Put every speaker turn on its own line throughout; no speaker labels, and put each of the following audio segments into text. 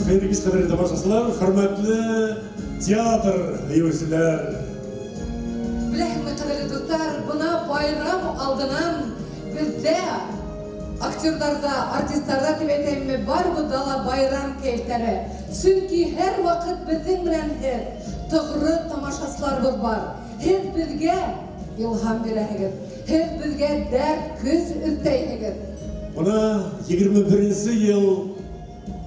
Хәйерле кис, ҡәҙерле тамашасылар, хөрмәтле театр һөйөүселәр.
Беләһеңме, ҡәҙерле дуҫтар, бына байрам алдынан беҙҙә актерҙарҙа, артистарҙа тип әйтәйемме, барыбыҙҙа ла байрам кәйефтәре. Сөнки һәр ваҡыт беҙҙең менән һеҙ, тоғро тамашасыларыбыҙ бар. Һеҙ беҙгә илһам бирәһегеҙ, һеҙ беҙгә дәрт, көс өҫтәйһегеҙ.
Бына 21-нсе йыл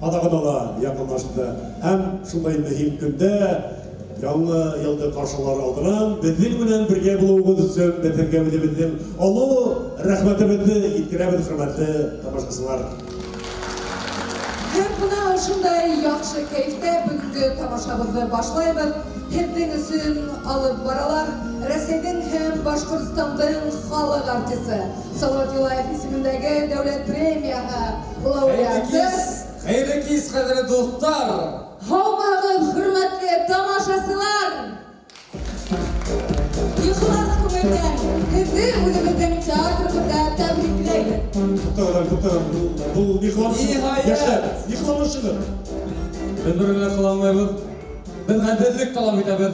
аҙағына ла яҡынлашты. Һәм шундай мөһим көндә яңы йылды ҡаршылар алдынан беҙҙең менән бергә булыуығыҙ өсөн беҙ һеҙгә үҙебеҙҙең оло рәхмәтебеҙҙе еткерәбеҙ, хөрмәтле тамашасылар.
Һәм бына ошондай яҡшы кәйефтә бөгөнгө тамашабыҙҙы башлайбыҙ. Һеҙҙең өсөн алып баралар Рәсәйҙең һәм Башҡортостандың халыҡ артисы Салауат Юлаев исемендәге дәүләт премияһы лауреаты.
Хәйерле кис, ҡәҙерле дуҫтар!
Һаумыһығыҙ, хөрмәтле тамашасылар! Ихлас күңелдән һеҙҙе үҙебеҙҙең театрыбыҙҙа тәбрикләйбеҙ.
Туҡтағыҙ әле, туҡтағыҙ. Был ни ҡыланышығыҙ?
Ниһайәт!
Йәштәр, ни ҡыланышығыҙ?
Беҙ бер генә ҡыланмайбыҙ. Беҙ ғәҙеллек талап итәбеҙ.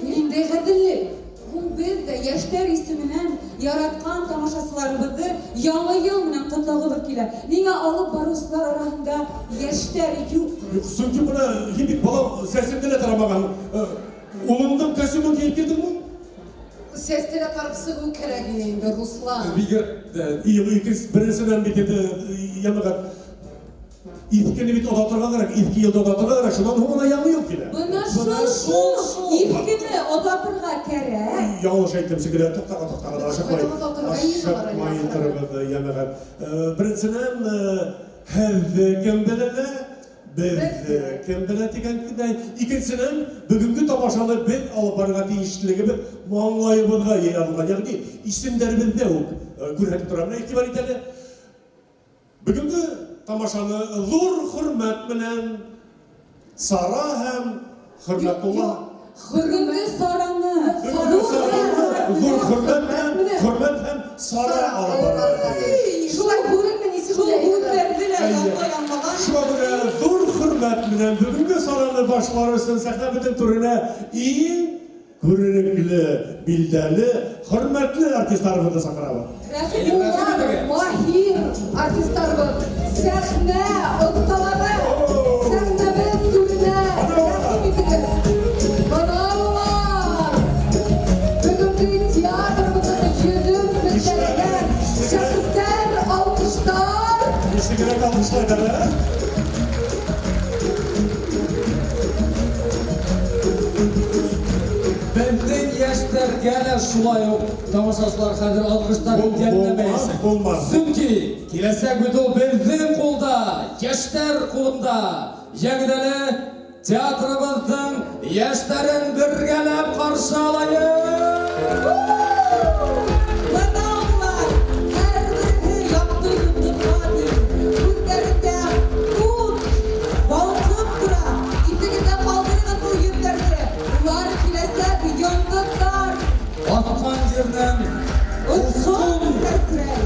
Ниндәй ғәҙеллек?
Һуң беҙ ҙә йәштәр исеменән яратҡан тамашасыларыбыҙҙы яңы йыл менән ҡотлағыбыҙ килә. Ниңә алып барыусылар араһында йәштәр юҡ?
Юҡ, сөнки бына һин бит бала сәсеңде лә тарамаған. Улыңдың костюмын кейеп килдеңме?
Сәсте лә тарып сығыу кәрәк ине инде, Руслан.
Бигерәк тә.
Юҡ, икенсе, беренсенән бит инде, йәмәғәт, иҫкене бит оҙатырға кәрәк, иҫке йылды оҙатырға кәрәк, шунан һуң ғына яңы йыл килә.
Бына
Бына
шул
шул шул.
иҫкене оҙатырға кәрәк.
Яңылыш әйттем шикелле, туҡтағыҙ, туҡтағыҙ, ашыҡмай,
Оҙатырға ине бар әле.
ашыҡмай тороғоҙ, йәмәғәт. Беренсенән, һеҙҙе кем белә лә, беҙҙе кем белә тигәндәй. Икенсенән, бөгөнгө тамашаны беҙ алып барырға тейешлегебеҙ маңлайыбыҙға яҙылған, йәғни исемдәребеҙҙә үк күрһәтеп тора. Менә иғтибар итәле. Бөгөнгө тамашаны ҙур хөрмәт менән Сара һәм Хөрмәтулла.
Бөгөнгө Сараны
Бөгөнгө Сараны ҙур хөрмәт менән, хөрмәт һәм Сара алып бара.
Шулай күренме, нисек
Шул
уйлайһығыҙ?
һүҙҙәрҙе лә
Әйе.
яңы яңмаған.
Шуға күрә ҙур хөрмәт менән бөгөнгө Сараны башлар өсөн сәхнә бөтөн түренә иң күренекле, билдәле, хөрмәтле артистарыбыҙҙы саҡырабыҙ.
Рәхим
Улар маһир артистарыбыҙ, сәхнә оҫталары, сәхнәбеҙ түренә рәхим итегеҙ. Бына улар! Бөгөнгө театрыбыҙҙың йөҙөн билдәләгән шәхестәр, алҡыштар.
Нисегерәк алҡышлайҙар, ә?
Беҙҙең йәштәргә лә шулай уҡ тамашасылар хәҙер алҡыштар йәлләмәйәсәк.
Булмаҫ, булмаҫ.
Сөнки киләсәк бит ул беҙҙең ҡулда, йәштәр ҡулында. Йәгеҙ әле театрыбыҙҙың йәштәрен бергәләп ҡаршы алайыҡ.
Бына улар, һәр береһе яҡты йондоҙға тиң, күҙҙәрендә ут балҡып тора. Иҫегеҙҙә ҡалдырығыҙ был йөҙҙәрҙе. Улар киләсәк йондоҙҙар.
Баҫҡан еренән
Осҡон сәсрәй.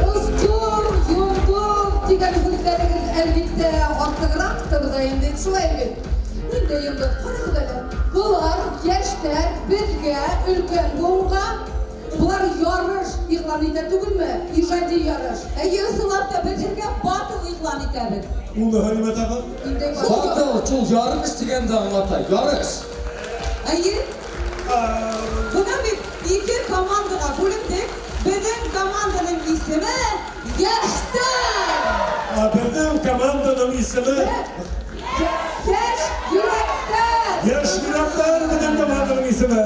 Осҡон, йондоҙ тигән һүҙҙәрегеҙ әлбиттә артығыраҡтыр ҙа инде, шулай бит. Ниндәй йондоҙ? Ҡарағыҙ әле. Былар йәштәр беҙгә, өлкән быуынға, былар ярыш иғлан итә түгелме? Ижади ярыш.
Эйе, ысынлап та беҙ һеҙгә батыл иғлан итәбеҙ.
Уныһы нимә тағы?
Ниндәй батыл?
Батыл, шул ярыш тигәнде аңлата, ярыш.
Эйе. Бына бит ике командаға бүлендек. Беҙҙең команданың исеме Йәштәр.
Ә беҙҙең команданың исеме
Йәш йөрәктәр.
Йәш йөрәктәр беҙҙең команданың исеме.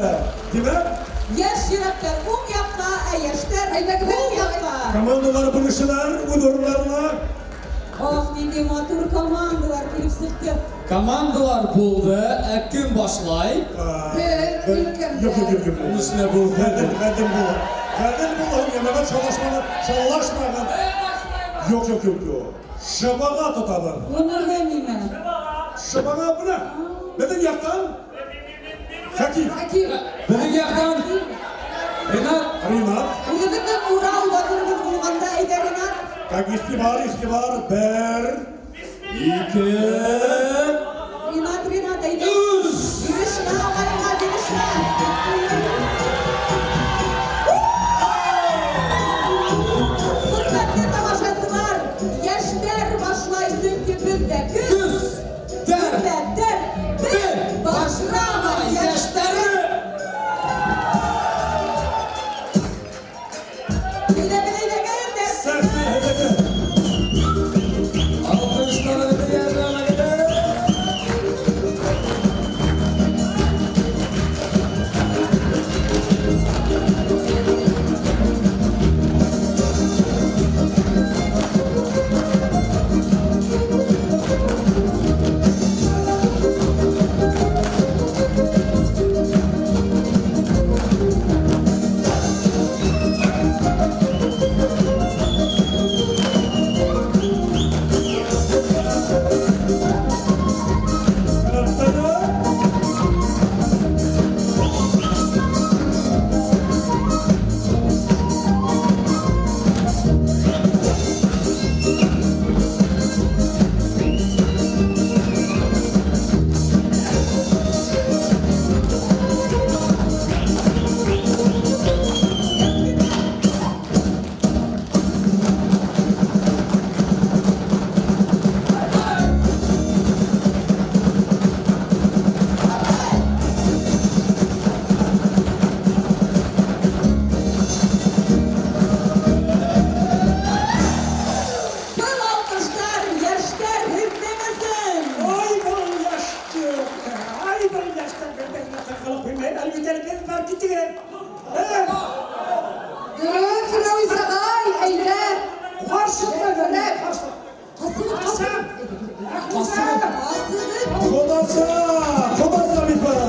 Тимәк?
Йәш йөрәктәр уң яҡта, ә йәштәр
Әйҙәгеҙ,
һул яҡта.
Командалар бүлешәләр үҙ урындарына.
Ах, ниндәй матур командалар килеп сыҡты.
Командалар булды, ә кем башлай?
Бер өлкәндәр.
Юҡ, юҡ, юҡ, юҡ.
Уның өҫтөнә был
Ғәҙел, ғәҙел булыр. Ғәҙел булыр, йәмәғәт шаулашмаған, шаулашмаған. Юҡ, юҡ, юҡ, юҡ. Шыбаға тотабыҙ.
Уныһы нимә?
Шыбаға бына. Беҙҙең яҡтан Хәким.
Хәким.
Беҙҙең яҡтан Ринат.
Ринат.
Үҙебеҙҙең Урал батырыбыҙ булғанда, әйҙә, Ринат.
Так, иғтибар, иғтибар, бер.
шулай, сөнки беҙҙә көс, дәрт, беҙ Башрама йәштәре!
Сәхнә һеҙҙеке!
Алҡыштарығыҙҙы йәлләмәгеҙ!
Был алҡыштар йәштәр һеҙҙең өсөн!
Ай был яшьтәр, ай был яшьтәр бер-беренә ҡырҡылыҡ бирмәй, әлбиттә беҙ бар китегеҙ.
Дөрөҫ, Рәүис ағай, әйҙә.
Ҡаршы, ҡаршы.
Ҡасығыҙ, ҡасығыҙ.
Ҡасығыҙ.
Ҡасығыҙ.
Ҡоҙаса! Ҡоҙаса бит был!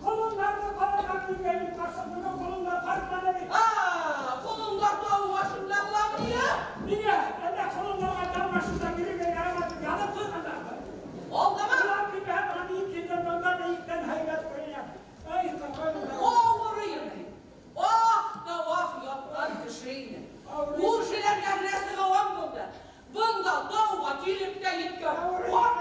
Ҡолондарҙы ҡарарға килгәйнем, ҡарсыҡ, бөгөн ҡолондар ҡайтманы бит. Ниңә? Әллә ҡолондарға тау башында йөрөргә ярамай тип яҙып ҡуйғандармы? Улар килмәһә, бына бейектән, бында бейектән һәйбәт күренә. Ай,
Күршеләргә генә сығыуым булды. Бында тауға килеп тә еткән. Ҡарт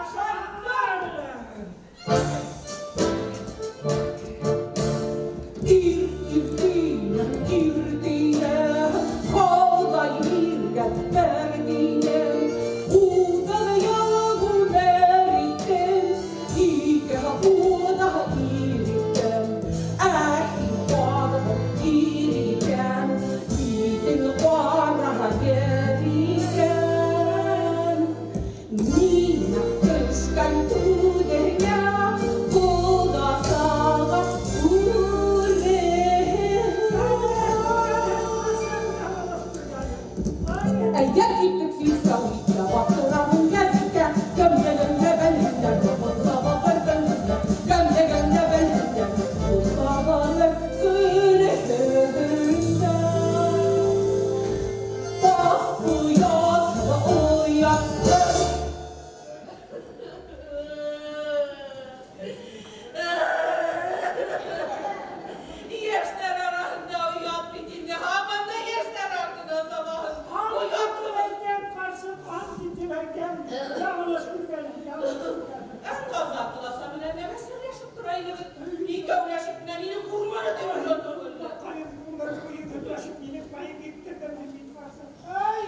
Йәштәр араһында оят бит инде, һаман да йәштәр артынан сабаһың. Оятлы.
Әйтәм, ҡарсыҡ, ант итеп әйтәм, яңылыш күргәнем, яңылыш күргәнем.
Ә Наза ҡоҙаса менән нәмә серләшеп тора инегеҙ? Икәүләшеп менә мине күрмәне тип уйландым.
Ҡайын ғүмер буйы көнләшеп мине ҡайын киттерҙең бит, ҡарсыҡ. Ай,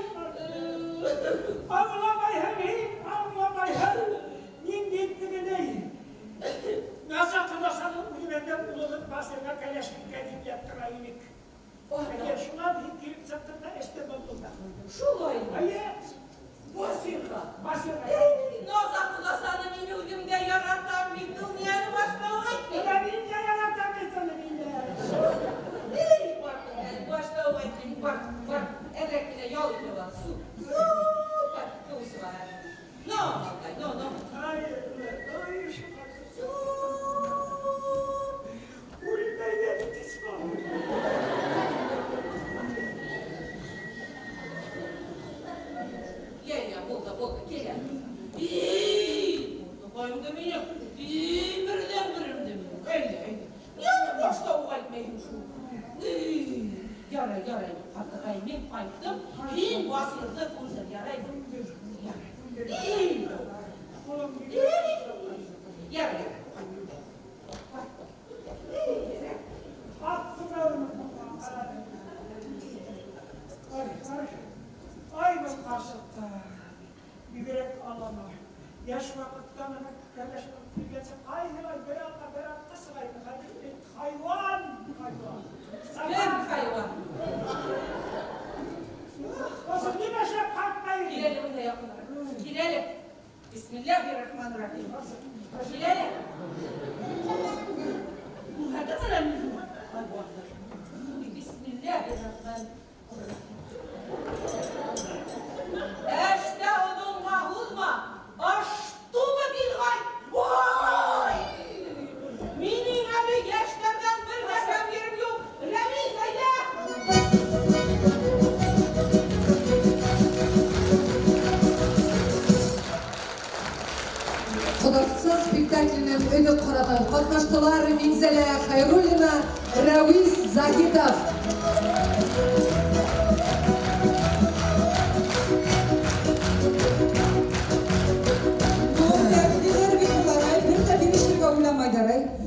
аңламайһың һин, аңламайһың. Мин бит тегенәй. Наза ҡоҙасаның үҙенән улығыҙ Басырға кәләшлеккә тип яттыра инек. Әйе, шунан һин килеп сыҡтың да эште боҙҙоң да ҡуйҙың.
Шулаймы?
Әйе,
Басырға.
Басырға.
Эй, Наза ҡоҙасаны мин үҙем дә яратам бит, ул ни әле башта уҡ әйтмәй.
Бына мин дә яратам бит уны, мин дә.
Эй, бар, әле башта уҡ әйтмәй. Бар, бар, әҙерәк кенә ял итеп ал. Су, су. Булды, булды, кил әле. И, мурныкаем да минем, и, берҙән-берем дә минем. Әйҙә, әйҙә. Ниңә башта уҡ әйтмәйһең шул? Ярай, ярай, ҡартаҡай, мин ҡайттым. Һин Василды күндер, ярай. Ярай. Ярай, ярай.
Ай, был ҡарсыҡта. Бигерәк алама. Йәш ваҡытта менә кәләш булып килгәнсе ҡайһылай бер атҡа, бер атҡа сығайны. Хәҙер хайуан, хайуан.
Кем хайуан?
Васил, нимә эшләп ҡайтмай?
Кил әле бында яҡыныраҡ. Кил әле. Бисмиллаһир-рахманир-рахим. Кил әле. Хәҙер менә хайуандар. Бисмиллаһир-рахманир-рахим. Эштә оҙонға һуҙма, аштумы билғай. Ой! Минең әле йәштәрҙән бер ҙә кәм ерем юҡ. Рәмиз, әйҙә!
Ҡоҙасса спектакленең өҙөк ҡаратып ҡатнаштылар Минзәлә Хәйруллина, Рәүис Заһитов.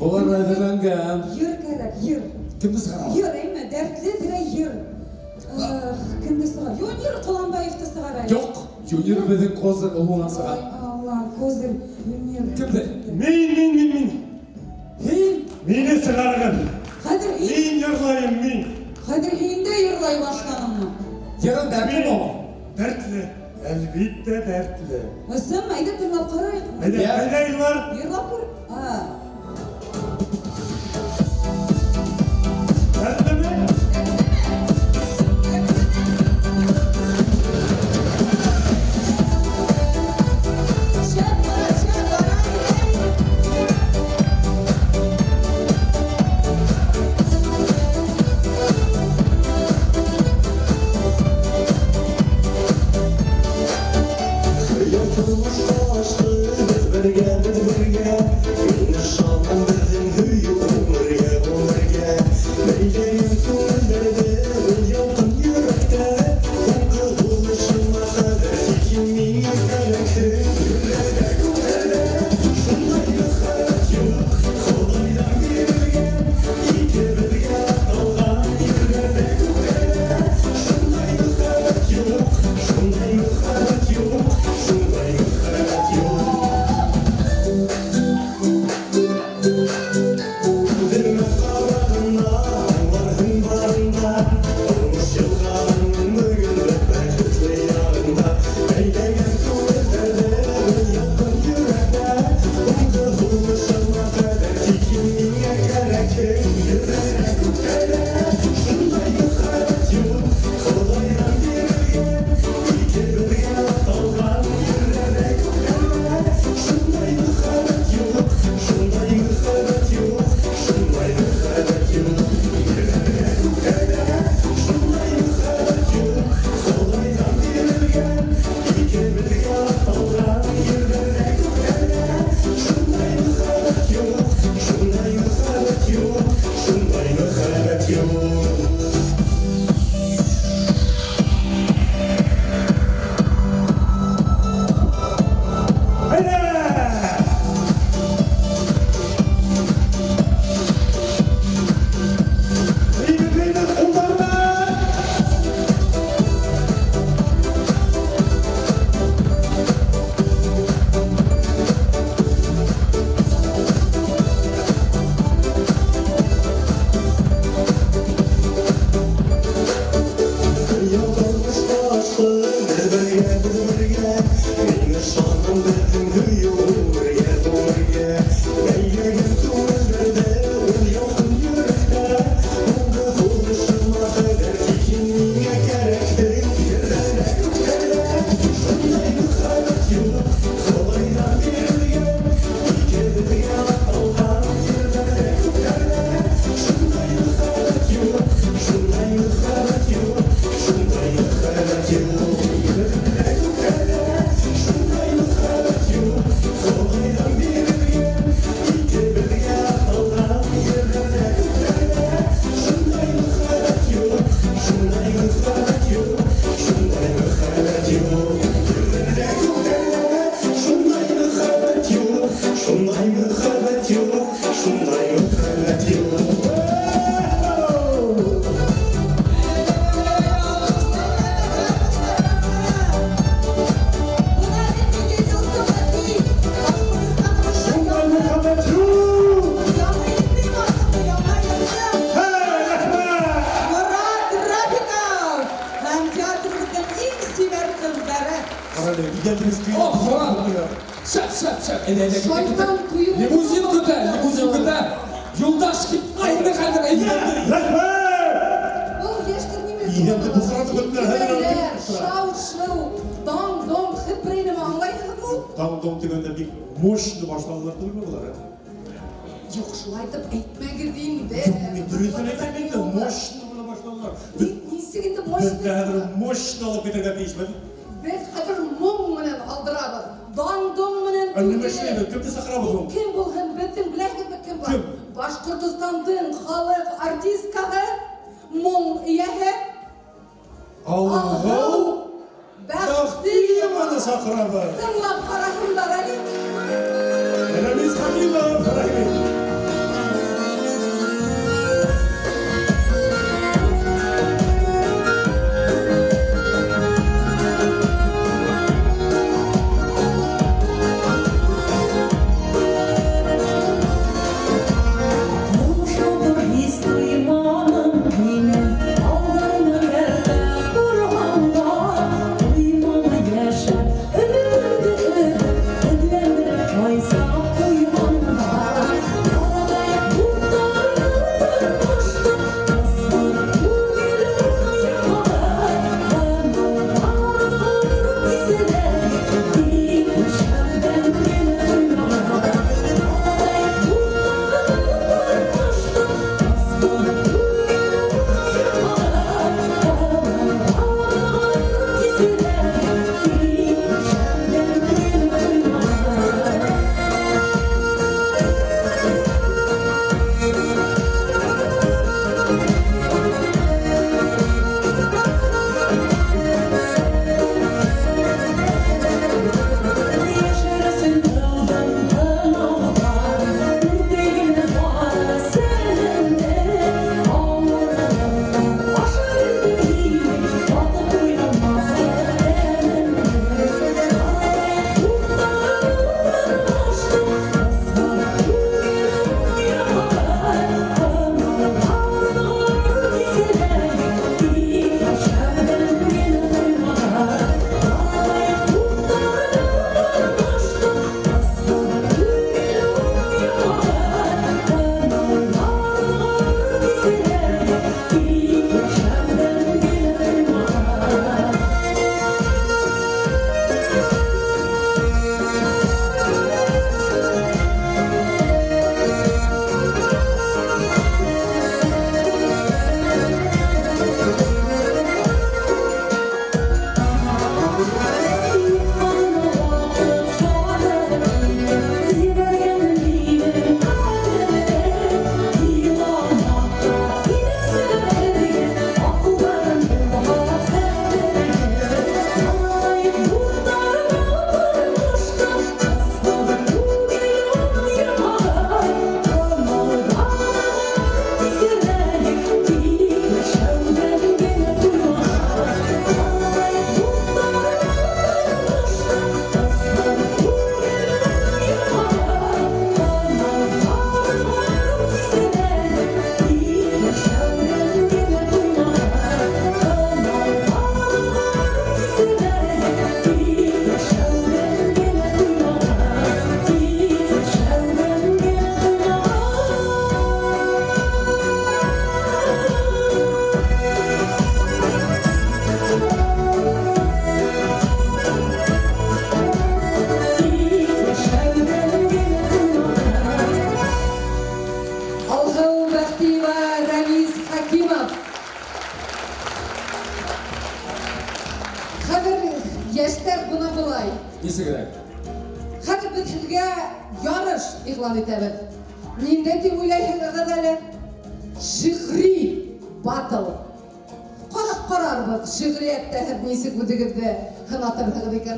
Булар әҙерләнгән.
Йыр кәрәк, йыр.
Кемде сығара?
Йыр, әйме, дәртле берәй йыр. Кемде сығар? Юнир Ҡоланбаевты сығар әле.
Юҡ, Юнир беҙҙең козырь ул унан сыға.
Ай, Алла, козырь, Юнир.
Кемде?
Мин, мин, мин, мин.
Һин?
Мине сығарығыҙ.
Хәҙер һин.
Мин йырлайым, мин.
Хәҙер һин дә йырлай башланыңмы?
Йырың дәртлеме ул?
Дәртле. Әлбиттә дәртле.
Ысынмы? Әйҙә тыңлап ҡарайыҡ.
Әйҙә, әйҙә йырлар.
Йырлап күр.
Дәртлеме?
Шәп бара, шәп бара.
Беҙ бергә, беҙ бергә, мин ышанам беҙҙең һөйөү ғүмергә, ғүмергә. Бәйләгән күңелдәрҙе ул ялҡын йөрәктә, һуңғы һулышыма ҡәҙәр тик һин миңә кәрәкһең. Йөрәктә, күңелдә шундай мөхәббәт юҡ, Хоҙайҙан бирелгән, икебеҙгә аталған. Йөрәктә, күңелдә шундай мөхәббәт юҡ, шундай мөхәббәт юҡ, шундай мөхәббәт юҡ. Күҙемә ҡарағанда аңларһың барында, тормош йылғаһының бөгөн бер бәхетле ярында. Әйҙәгән
Ҡарале, идәнебеҙ көйҙө.
Шәп, шәп, шәп. Әйҙә, әйҙә,
Шайтан көйө.
Лимузин көтә, лимузин көтә. Юлдаш китмәй инде хәҙер. Әйҙә.
Рәхмәт!
Был йәштәр нимә?
Идәнде быҙратып бөттөләр, хәҙер алып
Кибәрләр,
китеп тора.
шау-шыу, даң-доң, хет берәй нәмә аңлайһығыҙмы ул?
Даң-доң тигәндә бик мощно башланылар түгелме былар, ә?
Юҡ, шулай итеп әйтмәгеҙ инде.
Юҡ, мин дөрөҫөн әйтәм инде, мощно ғына башланылар. Беҙ
Нисек инде мощно?
Беҙ хәҙер мощно алып китергә тейешбеҙ.
Беҙ хәҙер моң менән алдырабыҙ. Даң-доң менән
Ә нимә
түгел.
эшләйбеҙ? Кемде саҡырабыҙ һуң?
Кем булһын, беҙҙең беләһегеҙме кем бар?
Кем?
Башҡортостандың халыҡ артисткаһы, моң эйәһе
Алһыу
Бәхтиеваны
Бәхтиеваны саҡырабыҙ.
Тыңлап ҡараһындар әле.
Рәмиз Хәкимов, рәхмәт.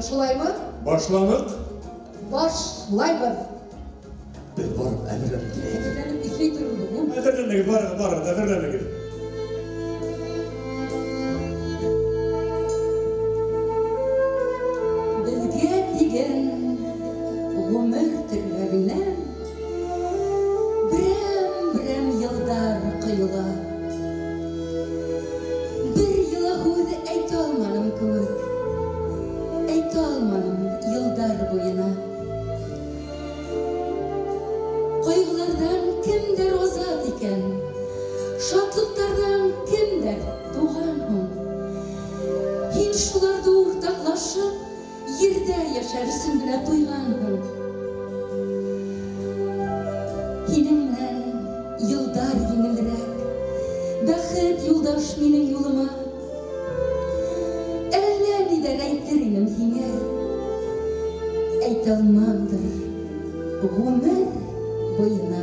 Шулаймы?
Башланыҡ.
Башлайбыҙ.
Беҙ барып әҙерләнеп киләйек.
Әҙерләнеп иҫләй торорбоҙ, юҡмы?
Әҙерләнегеҙ, барығыҙ, барығыҙ, әҙерләнегеҙ.
Беҙгә тигән ғүмер төргәгенән берәм-берәм йылдар ҡойола. Бер йылы һүҙ әйтә алманым кеүек. Әйтә Әйтә алманым йылдар буйына. Ҡайғыларҙан кемдәр азат икән, шатлыҡтарҙан кемдәр туған һуң? Һин шуларҙы уртаҡлашып, ерҙә йәшәр өсөн генә туйғанһың. Һинең менән йылдар еңелерәк, бәхет юлдаш минең юлыма. Әллә ниҙәр әйтер инем һиңә, әйтә алмамдыр ғүмер буйына.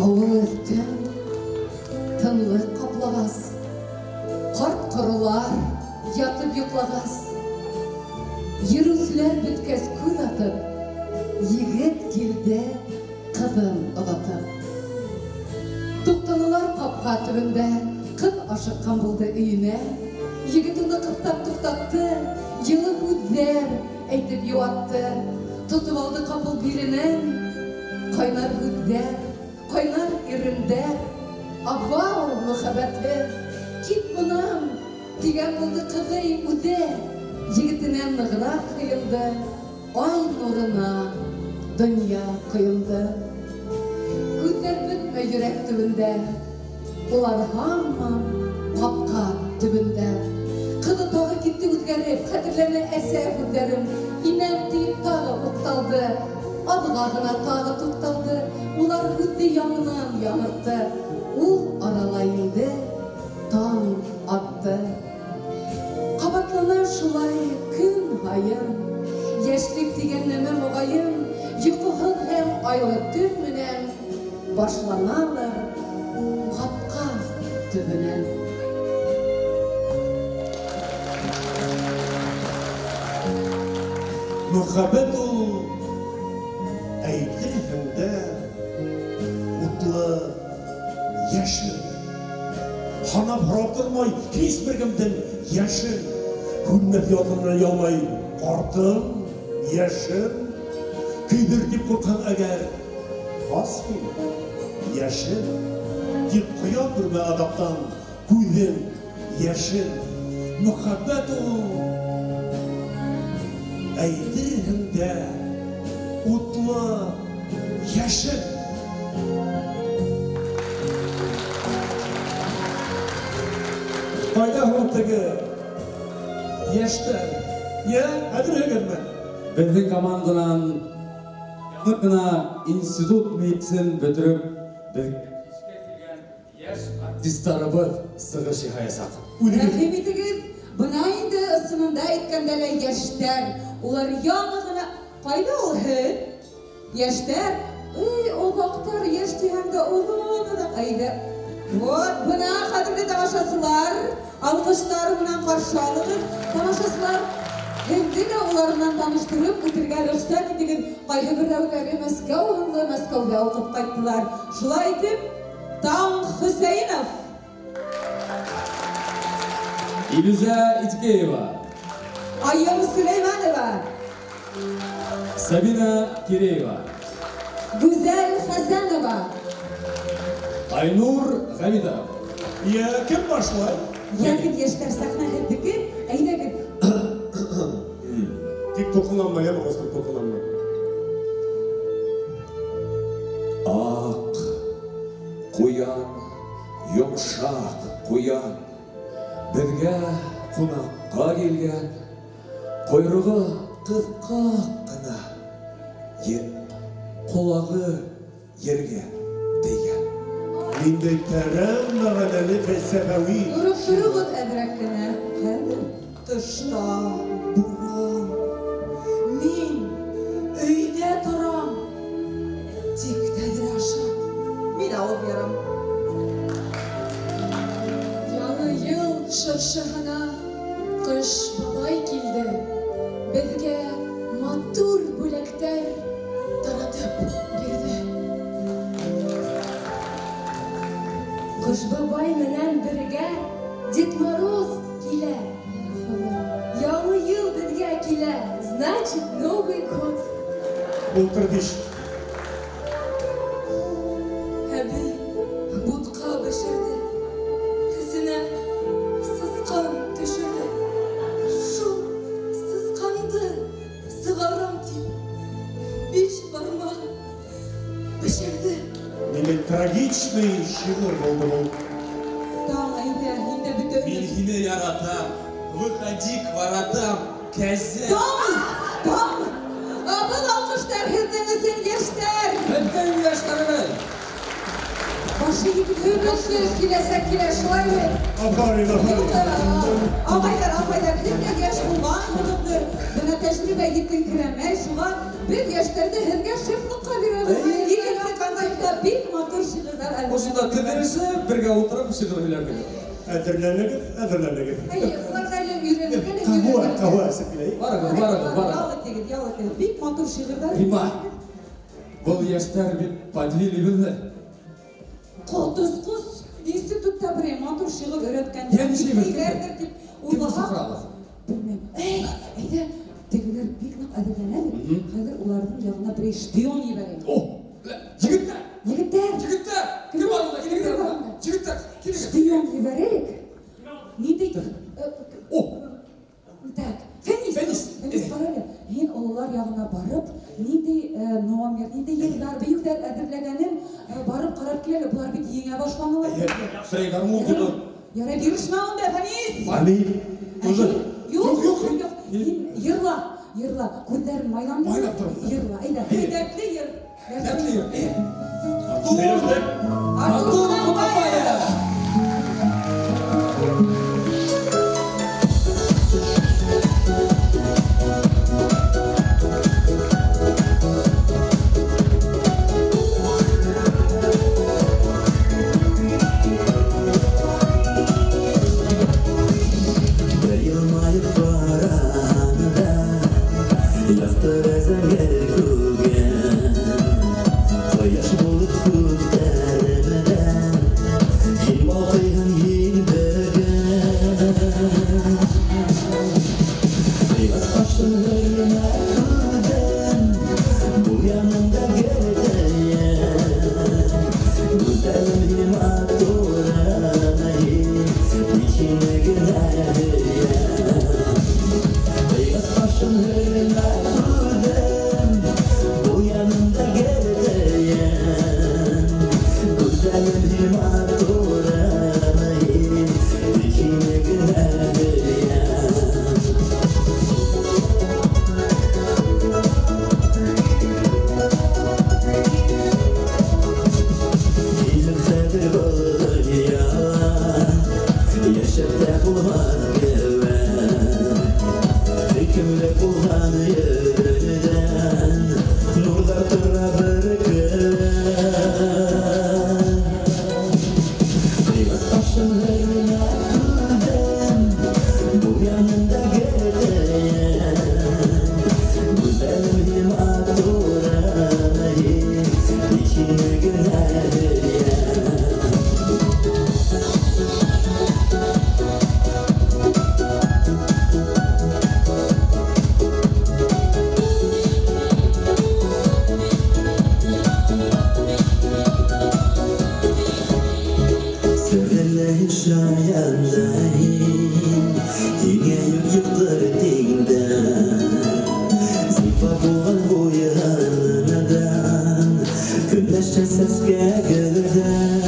Ауыл өҫтөн тынлыҡ ҡаплағас, ҡарт ҡоролар ятып йоҡлағас, йөрөүселәр бөткәс күҙ атып, егет килде ҡыҙын оҙатып. Туҡтанылар ҡапҡа төбөндә, ҡыҙ ашыҡҡан булды өйөнә. Егет уны ҡыҫтап туҡтатты, йылы һүҙҙәр әйтеп йыуатты. Тотоп алды ҡапыл биленән, ҡайнар һүҙҙәр, ҡайнар ирендәр. Абау мөхәббәте, кит бынан, тигән булды ҡыҙый үҙе. Егетенән нығыраҡ һыйынды, ай нурына донъя ҡойонды. Күҙҙәр бөтмәй йөрәк төбөндә, улар һаман ҡапҡа төбөндә. Ҡыҙы тағы китте үҙгәреп, хәтерләне әсә һүҙҙәрен. Инәм тиеп тағы уҡталды, аҙға ғына тағы туҡталды. Улар һүҙҙе яңынан яңыртты, ул арала инде таң атты. Ҡабатлана шулай көн һайын, йәшлек тигән нәмә моғайын, йоҡоһоҙ һәм айлы төн менән башланалыр ҡапҡа төбөнән.
Мөхәббәт ул әйтерһең дә утлы йәшен. Һанап һорап тормай һис бер кемдең йәшен. Һүнмәҫ ялҡынынан ялмай ҡартың йәшен. Көйҙөр тип ҡурҡһаң әгәр, бас һин йәшен. Тик ҡоя күрмә аҙаҡтан күҙең йәшен. Мөхәббәт ул әйтерһең дә утлы йәшен. Ҡайҙа һуң теге йәштәр? Йә, әҙерһегеҙме?
Беҙҙең команданан яңы ғына институт мейесен бөтөрөп, беҙгә кискә килгән йәш артистарыбыҙ сығыш яһаясаҡ.
Рәхим итегеҙ, бына инде ысынында әйткәндә лә йәштәр, улар яңы ғына... Ҡайҙа ул һеҙ? Йәштәр? Эй, оҙаҡтар йәш тиһәң дә оҙон-оҙаҡ. Әйҙә. Вот, бына ҡәҙерле тамашасылар, алҡыштар менән ҡаршы алығыҙ. Тамашасылар, һеҙҙе лә улар менән таныштырып үтергә рөхсәт итегеҙ. Ҡайһы берәүҙәре Мәскәү һынлы Мәскәүҙә уҡып ҡайттылар. Шулай итеп, Таң Хөсәйенов.
Илюзә Иткеева.
Айым Сөләймәнова.
Сабина Киреева.
Гүзәл Хәсәнова.
Айнур Ғәмитов.
Йә, кем башлай?
Йәгеҙ, йәштәр, сәхнә һеҙҙеке, әйҙәгеҙ.
Тик тулҡынланма, йәме, ҡустым, тулҡынланма.
Аҡ ҡуян, йомшаҡ ҡуян, беҙгә ҡунаҡҡа килгән, ҡойроғо ҡыҫҡа ҡына, ҡолағы ергә тейгән.
Ниндәй тәрән мәғәнәле фәлсәфәүи.
Тороп тороғоҙ әҙерәк кенә.
Хәҙер тышта буран. Мин өйҙә торам. Тик тәҙрә аша мин ауыҙ ярам.
Яңы йыл шыршыһына Ҡыш бабай килде. Беҙгә матур бүләктәр таратып бирҙе.
Ҡыш бабай менән бергә Дед Мороз килә. Яңы йыл беҙгә килә. Значит, Новый год.
Ултыр биш.
Әбей бутҡа бешерҙе. Эсенә сысҡан төшөрҙө.
Отличный шиғыр булды был.
Таң, әйҙә, һин дә бөтә
Мин һине яратам. Выходи к воротам, кәзә.
Таң! Таң! Был алҡыштар һеҙҙең өсөн, йәштәр!
Беҙҙең йәштәребеҙ!
Башы егет,
Өмөтлө киләсәк килә, шулай бит?
Афарин, афарин.
Ағайҙар, апайҙар, һеҙ ҙә йәш булғанһығыҙҙыр. Бына тәжрибә етеңкерәмәй, шуға беҙ йәштәрҙе һеҙгә шефлыҡҡа бирәбеҙ. Икенсе концертта бик матур шиғырҙар әлбиттә.
Ошонда теҙелешеп, бергә ултырып шиғыр һөйләрбеҙ.
Әҙерләнегеҙ, әҙерләнегеҙ.
Әйе, уларға әле өйрәнергә лә
Ҡаһүә,
өйрәнергә.
ҡаһүә эсеп киләйек.
Барығыҙ, барығыҙ, барығыҙ.
Ял итегеҙ, ял итегеҙ. Бик матур шиғырҙар.
Рима, был йәштәр бит подвели беҙҙе.
Ҡотосҡос институтта берәй матур шиғыр өйрәткәндер.
Йә, нишләйбеҙ?
Килгәндер тип
Кемде
уйлаһаҡ.
саҡырабыҙ?
Белмәйем. Эй, әйҙә, тегеләр бик ныҡ әҙерләнә бит. Хәҙер уларҙың яғына берәй шпион ебәрәйек.
О, егеттәр!
Егеттәр!
Егеттәр! Кем бар унда? Килегеҙ
Кем бар
унда?
унда?
Егеттәр, килегеҙ.
Шпион ебәрәйек. Ниндәй?
О!
Так, Фәнис.
Фәнис.
Фәнис, ҡара әле. Һин ололар яғына барып, ниндәй номер, ниндәй йырҙар, бейеүҙәр әҙерләгәнен барып ҡарап кил әле. Былар бит еңә башланылар.
Әйе, берәй гармун тотоп.
Ярай, бирешмә унда, Фәнис.
Ами, тоже.
Юҡ,
Юҡ, юҡ.
юҡ. Һин йырла, йырла. Күҙҙәрен майландыр.
Майлап торам.
Йырла, әйҙә.
Әйе.
Дәртле йыр.
Дәртле йыр. Әйе. Артур!
Артур!
Артур Ҡунаҡбаев!
Бер йылмайып ҡарағанда, яҡтыра зәңгәр күгем. Ҡояш булып күктәремдән, һин балҡыйһың һин бөгөн. Ҡыйғас ҡашың һөрмә күҙем, был янымда гел тейен. Гүзәлем һин матурым һин, мин һине генә һөйәм. Ҡыйғас ҡашың һөрмә күҙем, был янымда гел тейен. Гүзәлем һин матурым һин, мин һине генә һөйәм. Илектәге был донъяла йәшәп тә булмаҫ кеүек. Һөйкөмлө булған йөҙөңдән нурҙар тора бөркөлөп. Ҡыйғас ҡашың һөрмә күҙем, был янымда гел тейен. Гүзәлем һин матурым һин, мин һине генә һөйәм. Серле шаянда һин, һиңә юҡ юҡтыр тиңдәр. Зифа булған буйындан, көнләшә сәскә гөлдәр.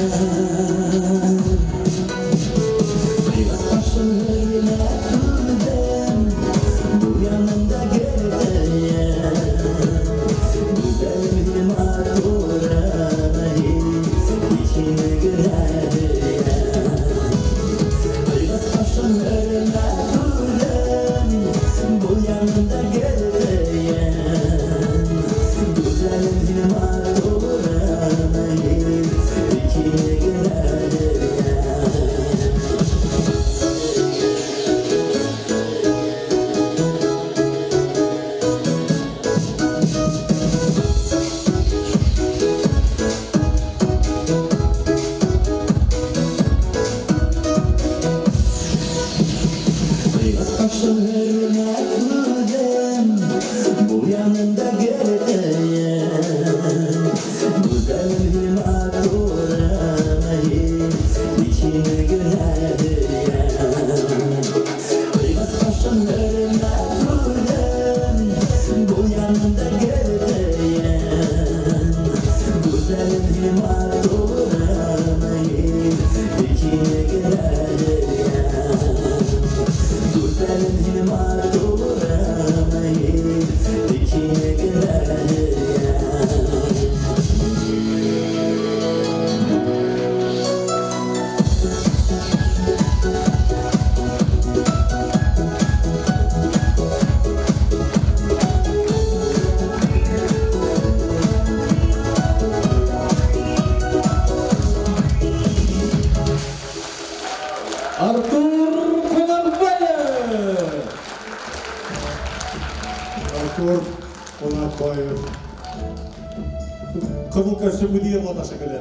Ҡыйғас ҡашың һөрмә күҙем, был янымда гел тейен. Гүзәлем һин матурым һин, мин һине генә һөйәм. Ҡыйғас ҡашың һөрмә күҙем, был янымда гел тейен. Гүзәлем һин матурым һин, мин һине генә һөйәм. Ҡыйғас ҡашың һөрмә күҙем, был янымда гел тейен. Гүзәлем һин матурым һин, мин һине генә һөйәм. Ҡыйғас ҡашың һөрмә күҙем, был янымда гел тейен. Гүзәлем һин матурым Гүзәлем һин матурым, тик һине генә һөйәм.
Артур Ҡунаҡбаев!
Артур Ҡунаҡбаев. Ҡыҙыл костюм үҙе йырлата шикелле.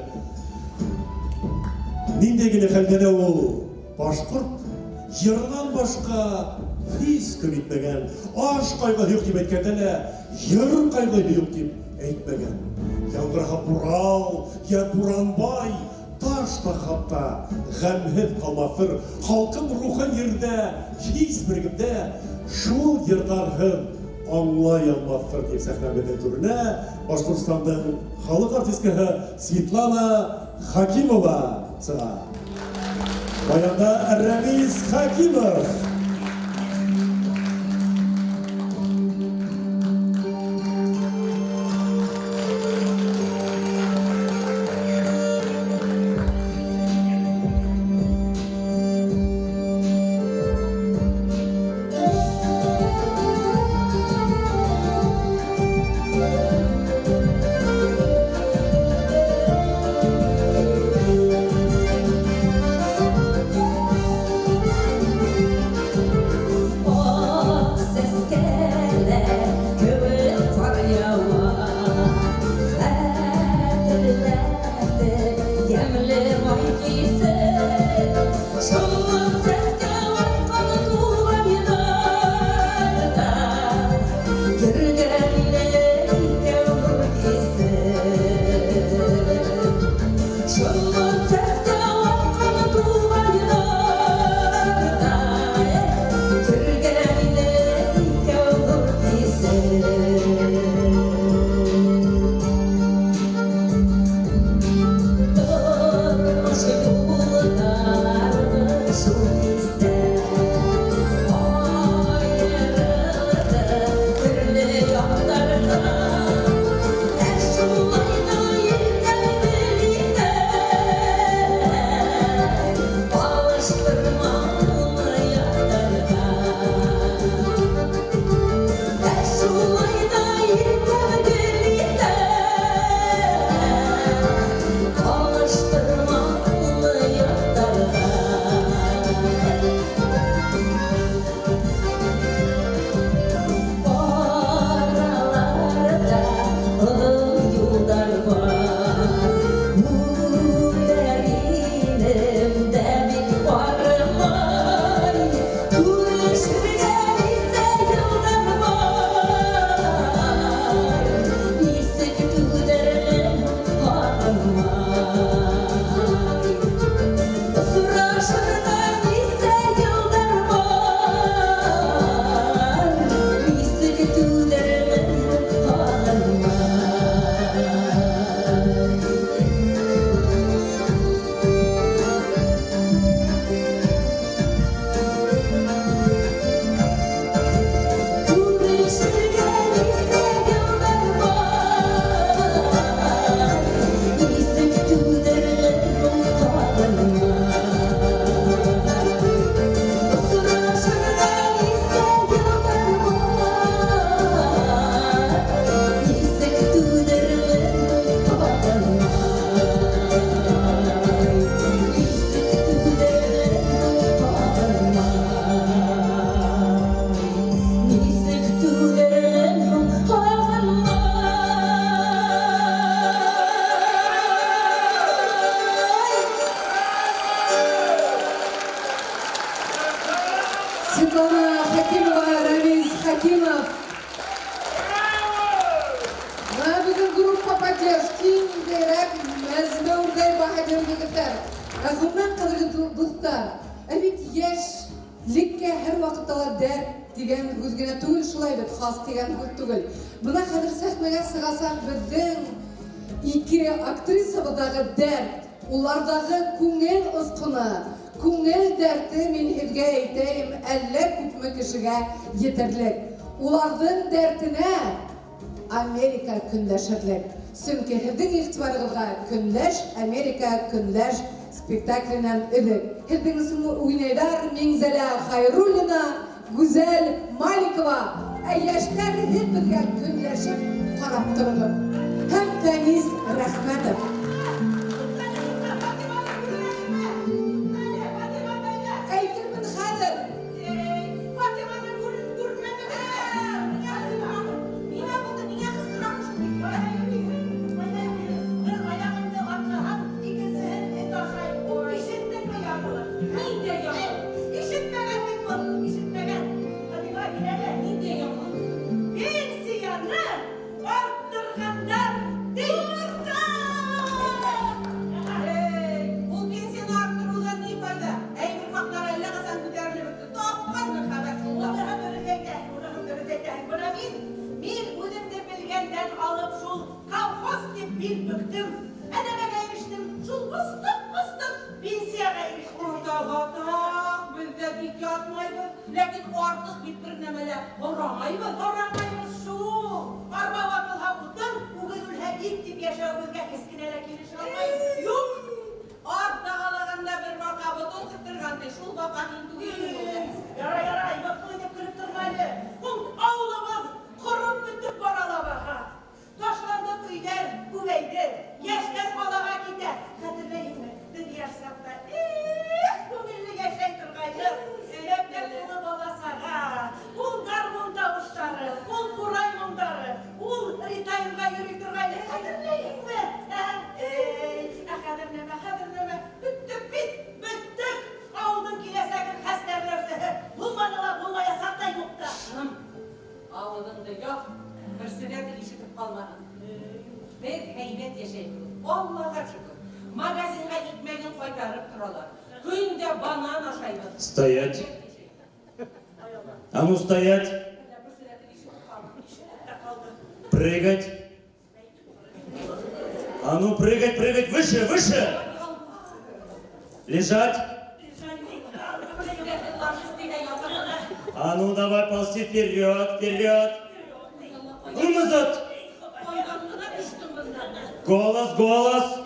Ниндәй генә хәлдә лә ул башҡорт йырынан башҡа һис көн итмәгән. Аш ҡайғыһы юҡ тип әйткәндә лә йыр ҡайғыһы юҡ тип әйтмәгән. Яңғырһа Урал, йә Буранбай, таш та хатта ғәмһеҙ ҡалмаҫтыр. Халҡым рухын ерҙә һис бер кем дә шул йырҙарһыҙ аңлай алмаҫтыр тип сәхнәбеҙҙең түренә Башҡортостандың халыҡ артисткаһы Светлана Хакимова сыға. Баянда Рәмиз Хакимов.
Светлана Хакимова, Рамиз Хакимов. Бына беҙҙең группа поддержки ниндәйерәк мәзмәүрҙәй баһадир егеттәр. Ә ғөмүмән, ҡәҙерле дуҫтар, ә бит йәшлеккә һәр ваҡытта ла дәрт тигән һүҙ генә түгел, шулай бит, хас тигән һүҙ түгел. Бына хәҙер сәхнәгә сығасаҡ беҙҙең ике актрисабыҙҙағы дәрт, уларҙағы күңел осҡоно, Күңел дәрте мин һеҙгә әйтәйем, әллә күпме кешегә етерлек. Уларҙың дәртенә Америка көндәшерлек. Сөнки һеҙҙең иғтибарығыҙға Көндәш Америка көндәш спектакленән өҙөк. Һеҙҙең өсөн уйнайҙар Миңзәлә Хайруллина, Гүзәл Маликова. Ә йәштәр һеҙ беҙгә көнләшеп ҡарап тороғоҙ. Һәм Фәнис Рәхмәтов. Әйтермен хәҙер.
Стоять. А ну стоять. Прыгать. А ну прыгать, прыгать. Выше, выше. Лежать. А ну давай ползти вперед, вперед. Ну назад. Голос, голос.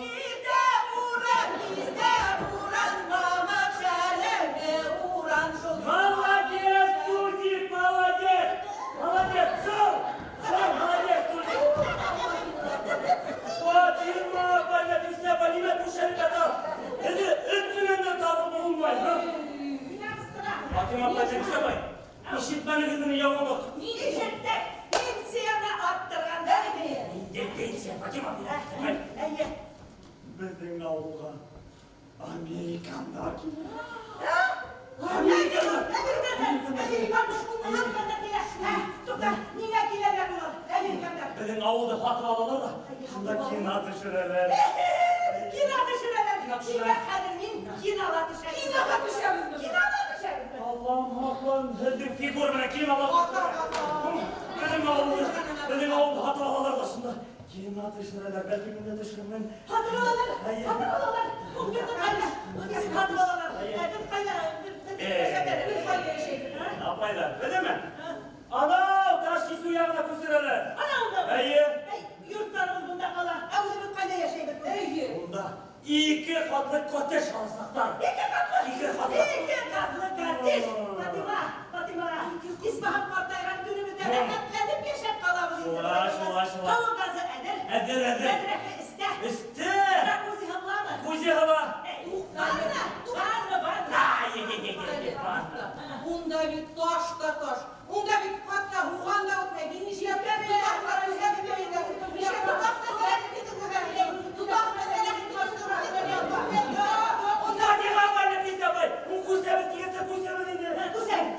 Молодец, Тузик, молодец! Молодец, шел! Шел, молодец, Тузик! Фатима, понятно, понимать, ушели катал. Это менән табып булмай, ха? Фатима, апай, ишетмәнегеҙме яңылыҡ?
Ишеттек, пенсияны арттырғандар ине.
Пенсия, Фатима.
Әйе.
Беҙҙең ауылға американдар килә.
Американдар! Американдар килә. Туҡта, ниңә киләләр улар? Американдар.
Беҙҙең ауылды һатып алалар ҙа, шунда кино төшөрәләр.
Кино төшөрәләр. Тимәк, хәҙер мин кинола төшәм. Киноға төшәбеҙме? Кинола төшәбеҙме?
Аллам һаҡлан, һеҙҙең фигура менән кинола. Беҙҙең ауылды һатып алалар ҙа шунда кино төшөрәләр. Бәлки мин дә төшөрөрмөн.
Һатып алалар. Һатып алалар. Ул беҙҙең ҡайҙа? Һатып алалар. Беҙ ҡайҙа? Беҙ ҡайҙа йәшәйбеҙ?
Апайҙар, беҙҙеме? Анау таш кисеү яғына күсерәләр.
Ана унда.
Эйе.
Йорттарыбыҙ бында ҡала. Ә үҙебеҙ ҡайҙа йәшәйбеҙ? Эйе.
Унда ике ҡатлы коттедж аласаҡтар.
Ике ҡатлы?
Ике ҡатлы.
Ике ҡатлы коттедж. Фатима, Фатима, исмаһам ҡартайған көнөбөҙҙә рәхәтләнеп йәшәп ҡалабыҙ инде.
Шулай, шулай, шулай.
Һауа газы әҙер.
Әҙер, әҙер.
Бәҙрәхе эстә.
Эстә.
Джакузи һымламы?
Кузи һыла.
Ванна, ванна, ванна.
Ванна.
Унда бит таш та таш. Унда бит хатта һуған да үтмәй.
Фатима апай, Нәфисә апай, ул күсәбеҙ тигәндә күсәбеҙ инде.
Күсәбеҙ.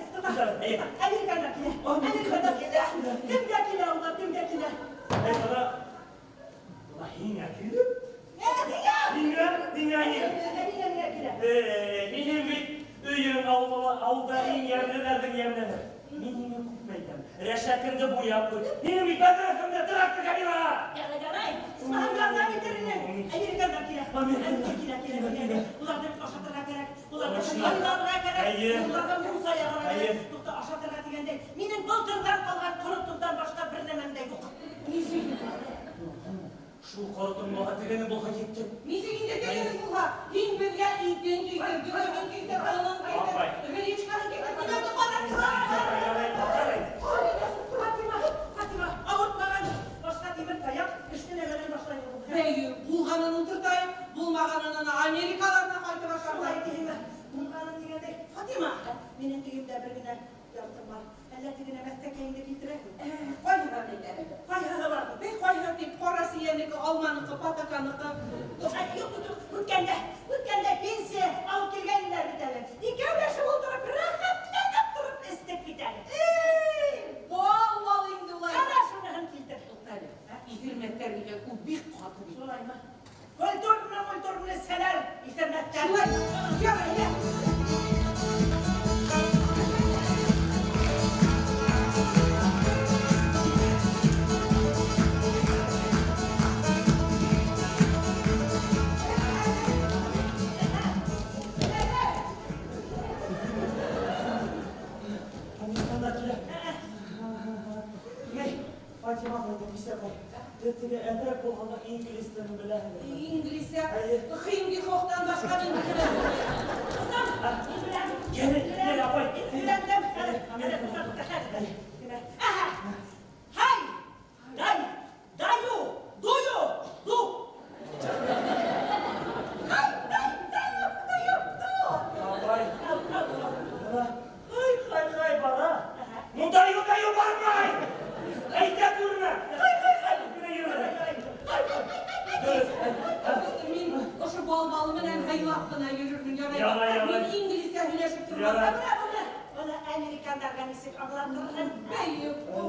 Американдар килә. Американдар килә. Кемгә килә улар, кемгә килә?
Эй, бына, бына һиңә килде.
Һиңә?
Һиңә, һиңә, һиңә.
Һиңә, һиңә килә.
Минең бит өйөм ауылда иң йәмлеләрҙең йәмлеһе.
Мин һиңә күпме әйтәм. Рәшәткәңде буяп ҡуй. Минең бит бәҙрәфемдә трактор кабинаға.
Ярай, ярай. Исмаһам ярҙам итер инең. Американдар килә. Килә, килә, килә. Уларҙы бит ашатырға кәрәк. Уларҙы һыйларға кәрәк. Уларға мунса яғырға кәрәк. Туҡта, ашатырға тигәндәй, минең былтырҙан ҡалған ҡоротомдан башҡа бер нәмәм дә юҡ.
Нисек?
Шул ҡоротоңға тегене булһа етте.
Нисек инде тегене булһа? Һин беҙгә итен килтер, дөрөмөн килтер, онон килтер, гречкаһын килтер. Нимәне ҡарап
Фатима, Фатима, ауыртмаған башҡа тимер таяҡ эште нәмәнән башлайым?
Бәйе, булғанын ултыртайым, булмағанын Америкаларына ҡайтып ашарҙар.
Шулай тиһеңме? Булғанын тигәндәй, Фатима, минең өйөмдә бер генә яртым бар. Әллә тегенә мәҫтәкәйеңде килтерәһең?
Ҡайһыға әйтә?
Ҡайһыға бар?
Бей, ҡайһы тип, ҡара сейәнеке, алманыҡы, патаканыҡы.
Юҡ, юҡ, юҡ, үткәндә, үткәндә пенсия алып килгәнделәр бит әле. Икәүләшеп ултырып, рәхәтләнеп тороп эстек бит әле.
Эй, бал-бал инде улай.
Ана шуныһын килтер.
Туҡта әле, иҫермәктәр килгән, ул бик ҡаты бит.
Шулаймы? Культурно, культурно эсһәләр, иҫермәктәр.
Шулай, ярай, йә.
Фатима, теге әҙерәк булғанда инглиз телен беләһең.
Инглизсә? Хинди хохтан башҡа мин беләм.
Ҡыҙым, мин беләм.
Йәне, йәне, апай.
Өйрәндем. Аһа. Һай, дай, даю, дую, ду. Һай, дай, даю, дую, ду.
Апай. Һай, һай, һай, бара. Ну, даю, даю, бармай. Әйтә күрмә. Һай, һай, һай.
Мин ошо бал-балы менән һыйлап ҡына йөрөрмөн, ярай.
Ярай, ярай.
Мин инглизсә һөйләшеп тормам.
Ярай.
Бына, бына, бына американдарға нисек аңлатырһың?
Бәй,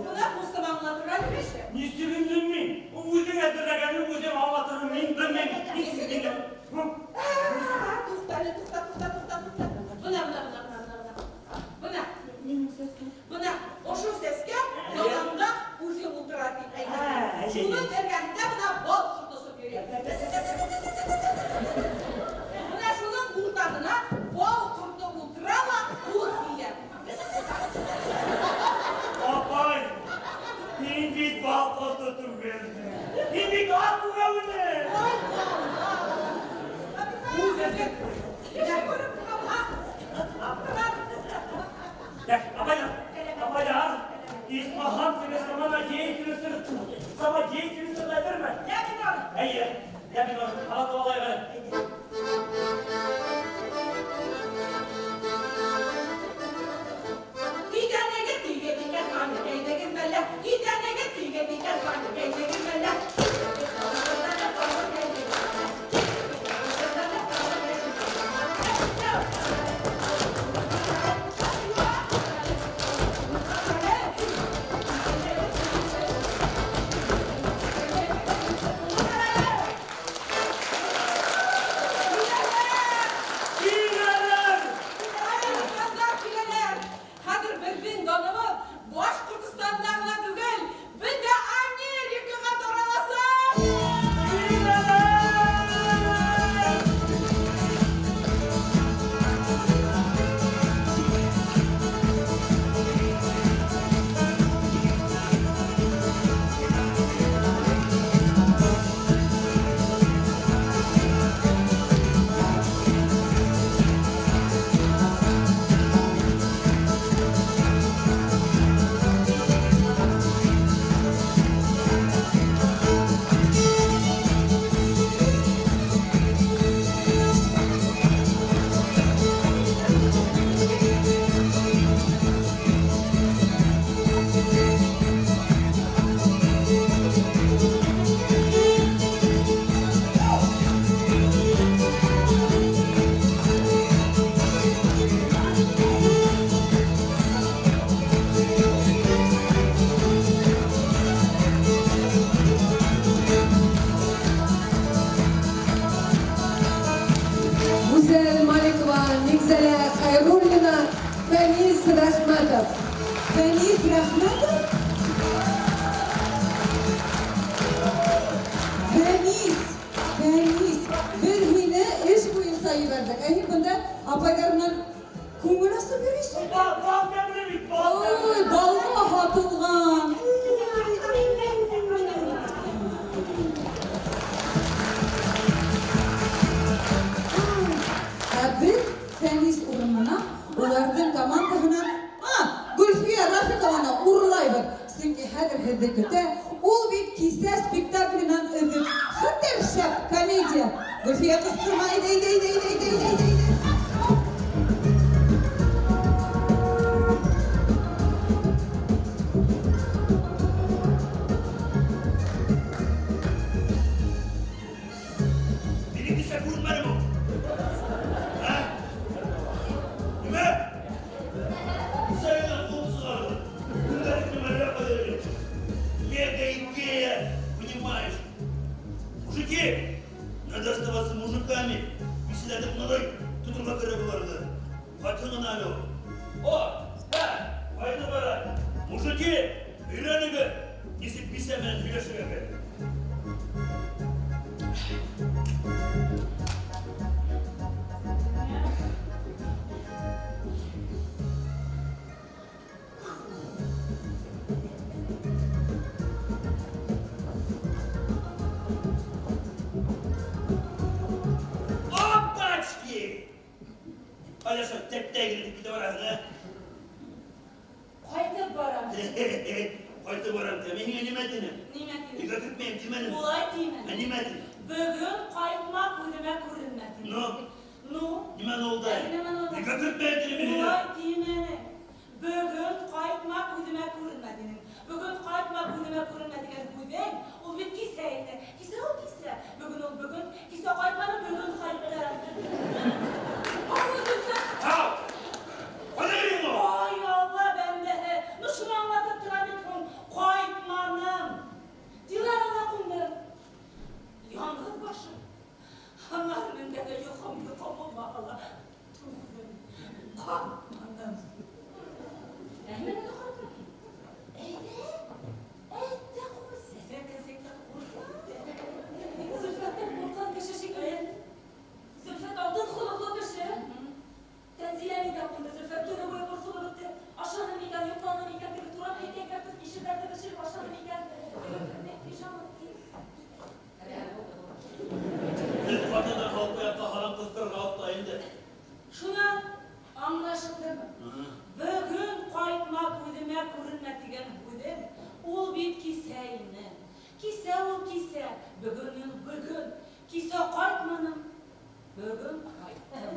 бына ҡустым аңлатыр әле кеше.
Нисек белмәйем. Үҙең әҙерләгәнен үҙең аңлатырһың, мин белмәйем. Нисек инде?
Туҡта әле, туҡта, туҡта, туҡта, туҡта. Бына, бына, бына, бына, бына. Бына. Бына ошо сәскә яланға үҙе ултыра тип әйтә. Шуның эргәһендә бына бал ҡортосоп йөрөй. Бына шуның уртаһына бал ҡорто ултыра ла ул килә.
Апай, мин бит бал ҡорто түгел. Мин бит ат күгәүене.
Ай, Алла. Үҙе
Так, апайлар, апайлар, Исмаһам теге самодеятельностьны әҙерме?
Ля минор.
Әйе, ля минор. Аңлатып алайыҡ әле.
Идәнәгә тигә дигән әйҙәгеҙ мәллә? Идәнәгә тигә дигән әйҙәгеҙ мәллә?
Фәнис Рәхмәтов? Фәнис, Фәнис, беҙ һине эш буйынса ебәрҙек. Ә һин бында апайҙар менән күңел асып йөрөйһөң.
Бал, бал тәмле бит, бал тәмле.
Ой, балға һатылған. Ә беҙ Фәнис урынына уларҙың командаһынан Гөлфиә Рафикованы урлайбыҙ. Сөнки хәҙер һеҙҙе көтә. Ул бит кисә спектакленән өҙөп. Хәтәр шәп комедия. Гөлфиә ҡысҡырма, әйҙә, әйҙә, әйҙә, әйҙә, әйҙә, әйҙә, әйҙә.
Минең кисә күренмәнеме ул? Ә? Нимә? Кисә генә ҡыуып сығарҙы. Көндәлек нәмәләр ҡайҙа? Мега-империя, понимаешь? Мужики, надо оставаться мужиками. Бисәләрҙе бындай тоторға кәрәк уларҙы. Ҡайтһын ғына әле ул. О, ә, ҡайтып бара. Мужики, өйрәнегеҙ, нисек бисә менән һөйләшергә кәрәк. Опачки! Алеша, тәттәй генә дип китә бараһың, ә?
Ҡайтып барам.
Ҡайтып барам тием. Мин һиңә нимә тинем?
Нимә тинең?
Өйгә кертмәйем тимәнем.
Улай тимәнем.
Ә нимә тинең?
Бөгөн ҡайтма, күҙемә күренмә тинем.
Ну?
Ну?
Нимә булды?
Ә нимә булды?
Өйгә кертмәйем тинем мин һиңә.
Улай тимәнем. Бөгөн ҡайтма, күҙемә күренмә тинем. Бөгөн ҡайтма, күҙемә күренмә тигән һүҙең, ул бит кисә ине. Кисә ул кисә. Бөгөн ул бөгөн. Кисә ҡайтманы, бөгөн ҡайтты.
Ау! Ҡайҙа йөрөйһөң ул?
Ай, Алла бәндәһе. Ну, шуны аңлатып тора бит һуң. Ҡайтманым. Диларала ҡундым. Яңғыҙ башым. Анар мендәге йоҡом йоҡом булмаһа ла түҙҙем. Ҡайтманым. Ә нимә ҡайтыр? Әйҙә, әйҙә ҡуй. Сәсән ҡурҡа.
Зөлфәттән ҡурҡҡан кеше шикелле. Зөлфәт алтын холоҡло кеше. Тәнзилә миндә ҡунды. Зөлфәт төнө буйы борсолоп бөттө. Ашаны микән, йоҡланы микән, теге турап киткән кәпес ишекләрҙе бешереп ашаны микән. Теге пижама кейеп.
Беҙ ҡатындар халҡы яҡта һаран ҡыҫтырырға оҫта инде.
Шунан аңлашылдымы? Бөгөн ҡайтма, күҙемә күренмә тигән һүҙем, ул бит кисә ине. Кисә ул кисә, бөгөн ул бөгөн. Кисә ҡайтманым, бөгөн ҡайттым.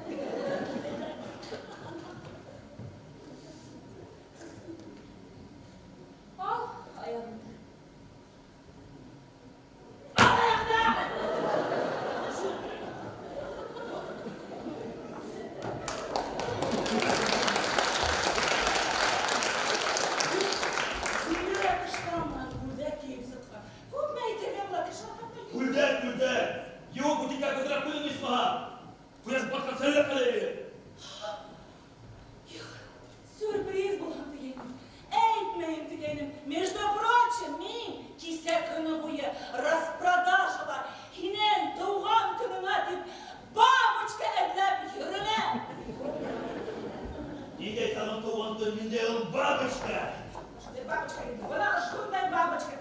Ал аяғыңды. Ал аяғыңды! Күлдәк ыштанман, күлдәк кейеп сыҡҡан. Күпме әйтергә була, кеше аңламай.
Күлдәк, күлдәк. Юҡ, үтеккә күҙерәк ҡуйҙың исмаһа. Ҡояш батҡан сәллә ҡала ине.
Юҡ, сюрприз булһын тигәйнем. Әйтмәйем тигәйнем. Между прочим, мин кисә көнө буйы распродажала һинең тыуған көнөңә тип бабочка эҙләп йөрөнөм.
Ниндәй тағы тыуған көн, ниндәй ул бабочка?
Шундай бабочка инде. Бына шундай бабочка.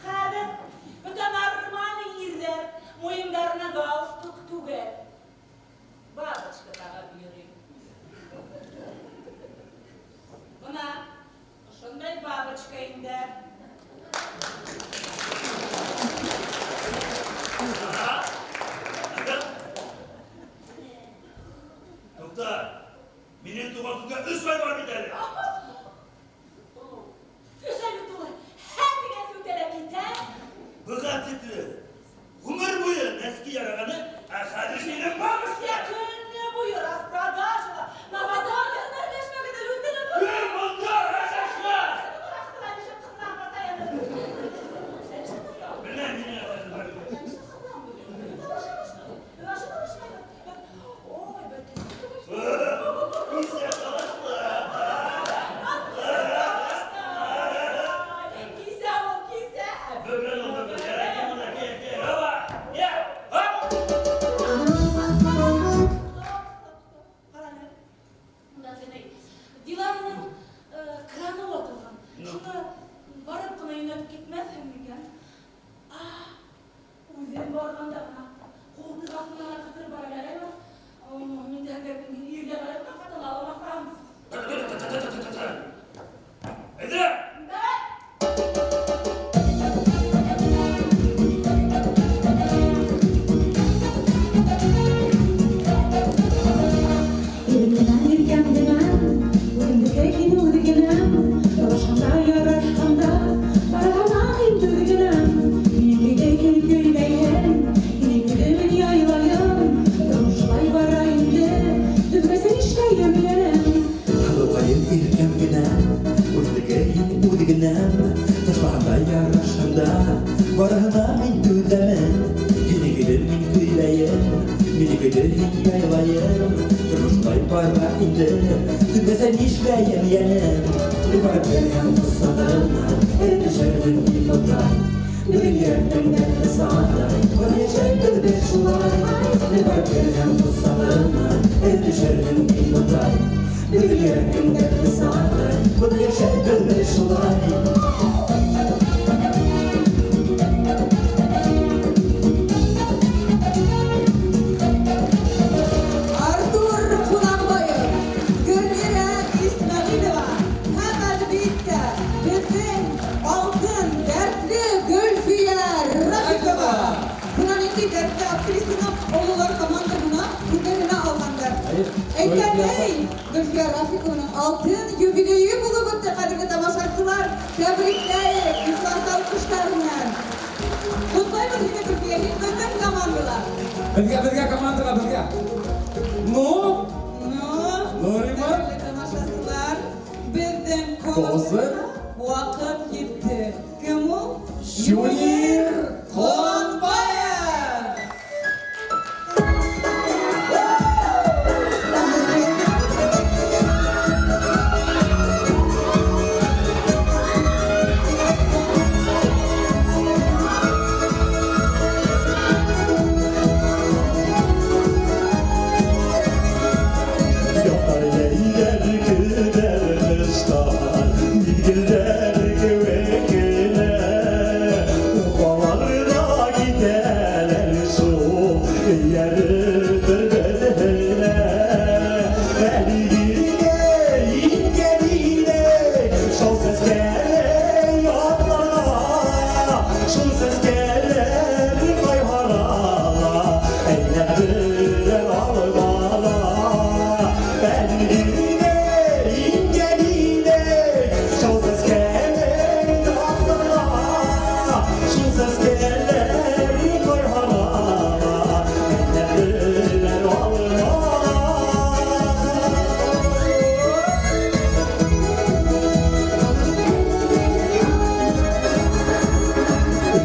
Хәҙер бөтә нормальный ирҙәр муйындарына галстук түгел, бабочка тағып йөрөй. Бына ошондай бабочка инде.
Туҡта, минең тыуған көнгә 3 ай бар бит әле.
3 ай бит ул. Һә тигәнсе үтә лә китә.
Быға тикле ғүмер буйы нәски ярағаны, ә хәҙер һинең бабочка.
Көнө буйы распродажала.
Кем бында? Рәшәшмә! Беләм, һине Исә талашла.
Үҙе генәм ташлағанда ярашһам да, барыһына мин түҙәмен. Һине көйҙө мин көйләйем, мине көйҙө һин яйлайым. Тормош шулай бара инде, түҙмәсә нишләйем, йәнем? Мин барып керһәм ҡосағыңа, эреп төшөрмөн минуттай. Беҙҙең йөрәктең дәрте сағандай, бына йәшәйбеҙ беҙ шулай. Мин барып керһәм ҡосағыңа, эреп төшөрмөн минуттай. Беҙҙең йөрәктең дәрте сағандай, бына йәшәйбеҙ беҙ шулай.
Артур Ҡунаҡбаев, Гөлмирә Исмәғилова һәм, әлбиттә, беҙҙең алтын дәртле Гөлфиә Рафиҡова. Бына ниндәй дәртле актрисаны ололар командаһына үҙҙәренә алғандар. Әйткәндәй, Гөлфиә Рафиҡованың алтын юбилейы булып үтте, ҡәҙерле тамашасылар. Тәбрикләйек ихлас алҡыштар менән. Ҡотлайбыҙ һине, Гөлфиә, һин беҙҙең командала.
Беҙгә, беҙгә командаға, беҙгә. Ну?
Ну?
Ну, Рима?
Ҡәҙерле тамашасылар, беҙҙең
Козырь.
ваҡыт етте. Кем ул?
Юнир
Ҡоланбаев.
Yapar yeyler güler kışlar, mizgiller kıvekine. Ufalarda giderler su, yarıdır bedene. Eline, ingeline, şol ses gelir yatlara, şol ses gelir kayharala, eğlendiler almala. Eline, ingeline, şol ses gelir yatlara, şol ses gelir kayharala, eğlendiler almala.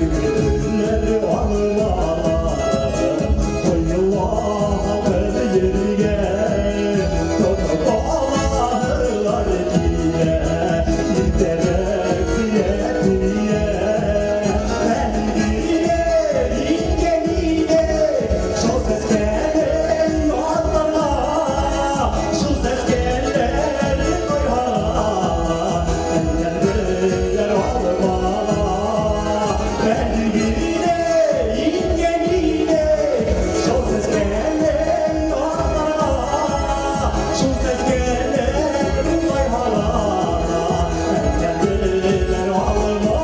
Gönüller almalar, koyular yerge, topağlar diye, giderek diye diye. Eline, ingeline, şu ses gelir yollara, şu ses gelir koyhala, ellerler almalar. Eline, ingeline, şu ses gelir yollara, şu ses gelir koyhala, ellerler almalar.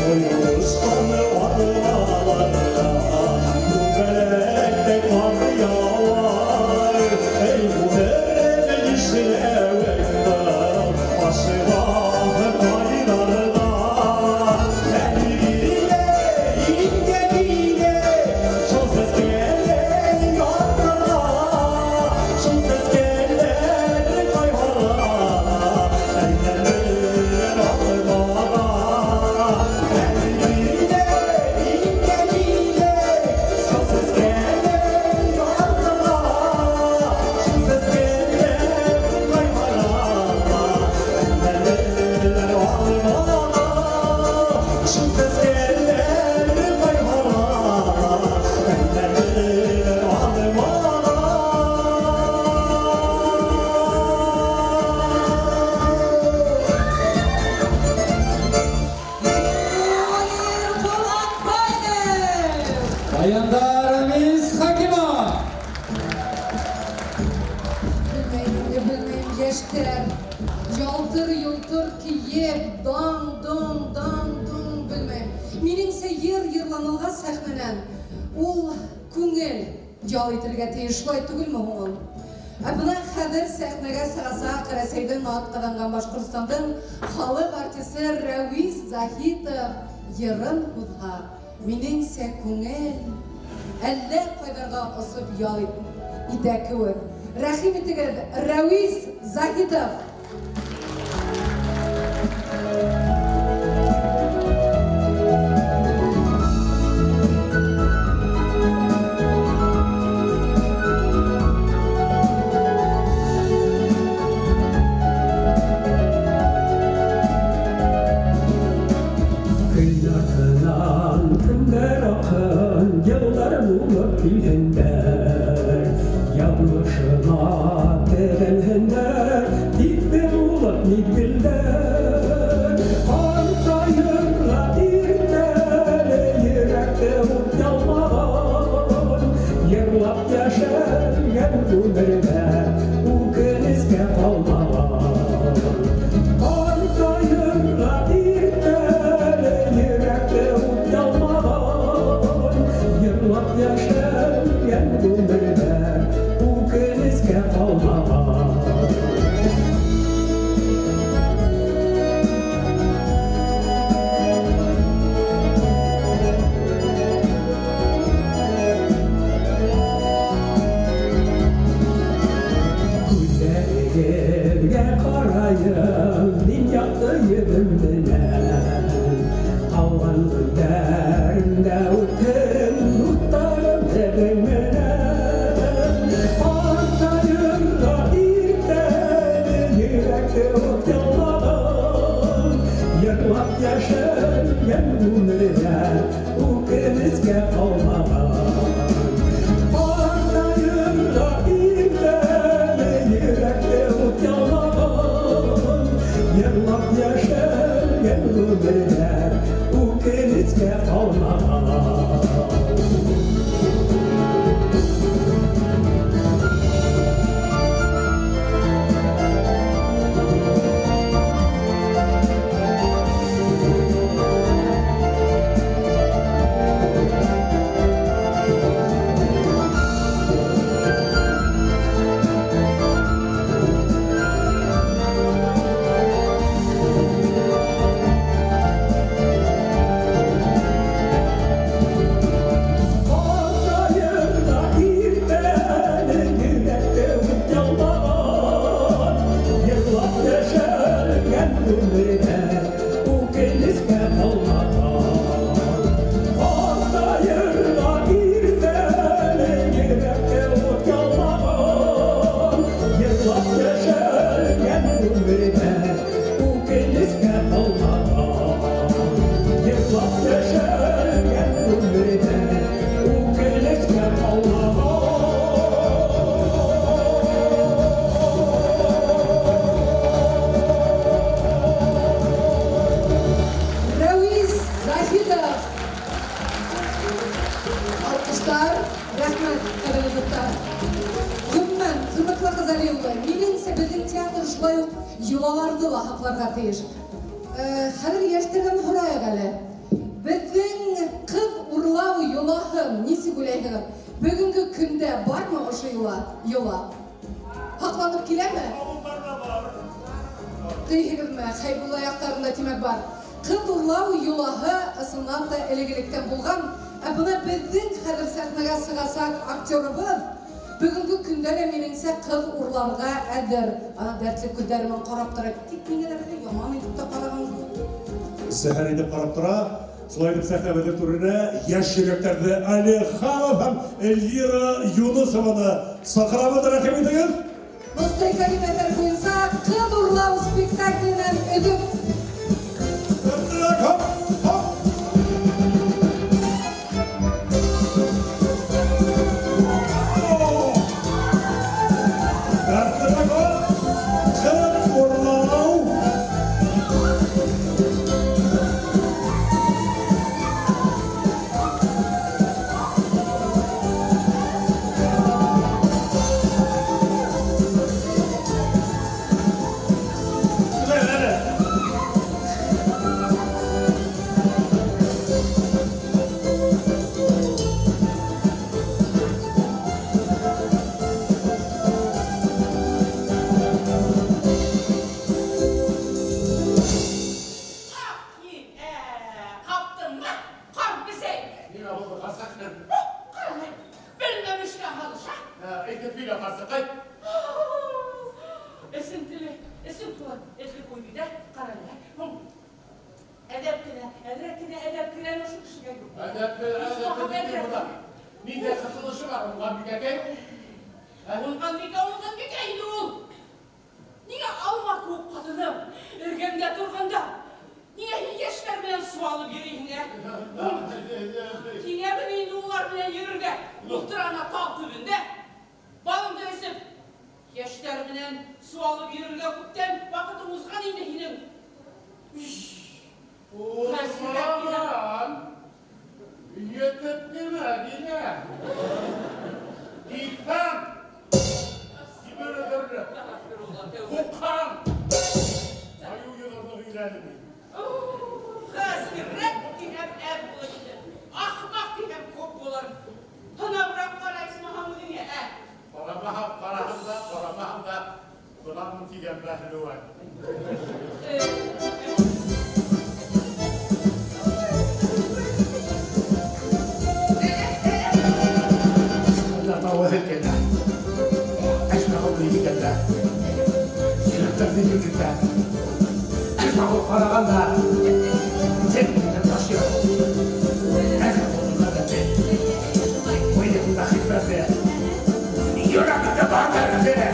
Koyuluşkan almalarda, bu felekte kar yağar. Ey bu nerede işlevekte, aşığa kaynarda. Eline, ingeline, şu ses gelir yatlara, şu ses gelir kayhara, ellerler almala. Eline, ingeline, şu ses gelir yatlara, şu ses gelir kayhara, ellerler almala. Şu ses gelir kayhara, ellerler almala.
Юнир Ҡоланбаев.
Баянда Рамис Хакимов.
Белмәйем инде, белмәйем, йәштәр. Ялтыр-йолтыр кейеп, даң-доң, даң-доң, белмәйем. Минеңсә, йыр йырланылған сәхнәнән ул күңел ял итергә тейеш, шулай түгелме һуң ул? Ә бына хәҙер сәхнәгә сығасаҡ Рәсәйҙең атҡаҙанған Башҡортостандың халыҡ артисы Рәүис Заһитов йырын һуҙһа, минеңсә күңел әллә ҡайҙарға осоп ял итә кеүек. Рәхим итегеҙ, Рәүис Заһитов.
Зәһәр итеп ҡарап тора, шулай итеп сәхнәбеҙҙең түренә йәш йөрәктәрҙе Али Ханов һәм Эльвира Юнусованы саҡырабыҙ, рәхим итегеҙ.
Мостай Кәрим әҫәре буйынса «Ҡыҙ урлау» спектакленән өҙөк.
Әле.
көйлә, ҡарсыҡай.
Эсем теле, эсем тулы, этле ҡуй бит, ә? Ҡара әле. Әҙәп кенә, әҙерәк кенә, әҙәп кенә ошо кешегә юҡ.
Әҙәп кенә. Ниндәй ҡыҫылышы бар Уңғанбикәкәй?
Уңғанбикә, Уңғанбикә инде ул. Ниңә алма кеүек ҡатыным эргәңдә торғанда? Ниңә һин йәштәр менән сыуалып йөрөйһөң, ә? Һиңәме инде улар менән йөрөргә? Ултыр ана тал төбөндә. Балыңды эсеп, йәштәр менән сыуалып йөрөргә күптән ваҡытың уҙған инде һинең.
Уҙған! Етеп нимә килә? Китһәм, сибер өҙөрлө. Ҡуҡһам, айыу йығырлыҡ өйрәнем мин.
Хәсрәт тиһәм әҙ булыр инде. Ахмаҡ тиһәм күп булыр. Һынабыраҡ ҡара исмаһам үҙеңә, ә?
Ҡарамаһам, ҡараһам да, ҡарамаһам да, бынамын тигән бәһлеүән. Һелкенә, әжмәғыл икәндә, йөрәктәрҙе һелкетә, әжмәғыл ҡарағанда, тел ташыр, әжмәғылдың ғәҙәте, уйында хикмәте, йөрәгендә бар дәрте.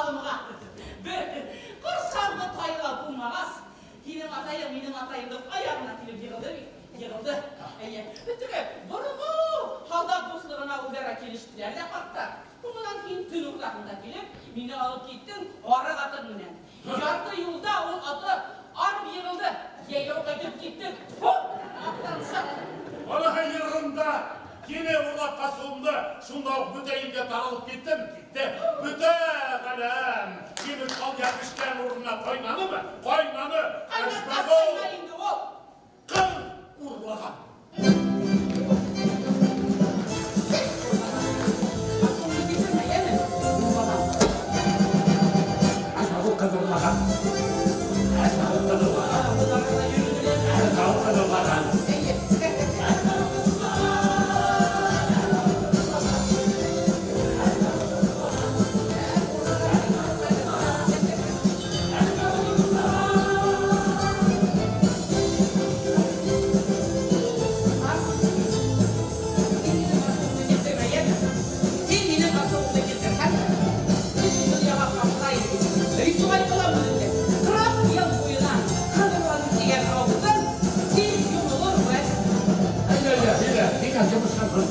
Һалымға. Бер ҡорсаңғы тайға булмағас, һинең атайың минең атайымдың аяғына килеп йығылды бит. Йығылды. Әйе. Бөтөгә боронғо һалдат дуҫлығына үҙ-ара килештеләр ҙә ҡарттар. Һуңынан һин төн уртаһында килеп, мине алып киттең арыҡ атың менән. Ярты юлда ул аты арып йығылды. Йәйәү ҡайтып киттең. Аҡтансаҡ.
Уныһы йырында һине урлап ҡасыуымды шунда уҡ бөтә илгә таралып киттем, китте. Бөтә ғаләм һине ҡал йәбешкән урынына ҡайнанымы? Ҡайнаны.
Ҡайнатҡас ҡайна инде ул.
Ҡыҙ урлаған.
Асыуыңды килтермә, йәме? Урлаған.
Ул ҡыҙ урлаған. Ул ҡыҙ урлаған. Ул ҡыҙ урлаған.
Әйе. Һин минең асыуымды килтерһәң, бөтөн донъяға ҡаплайым. Рисуай ҡылам үҙеңде. 40 йыл буйына ҡыҙ урланым тигән ауыҙың тиҙ йомолор вәт.
Әйҙә, әйҙә, һиңә йомошҡанмын.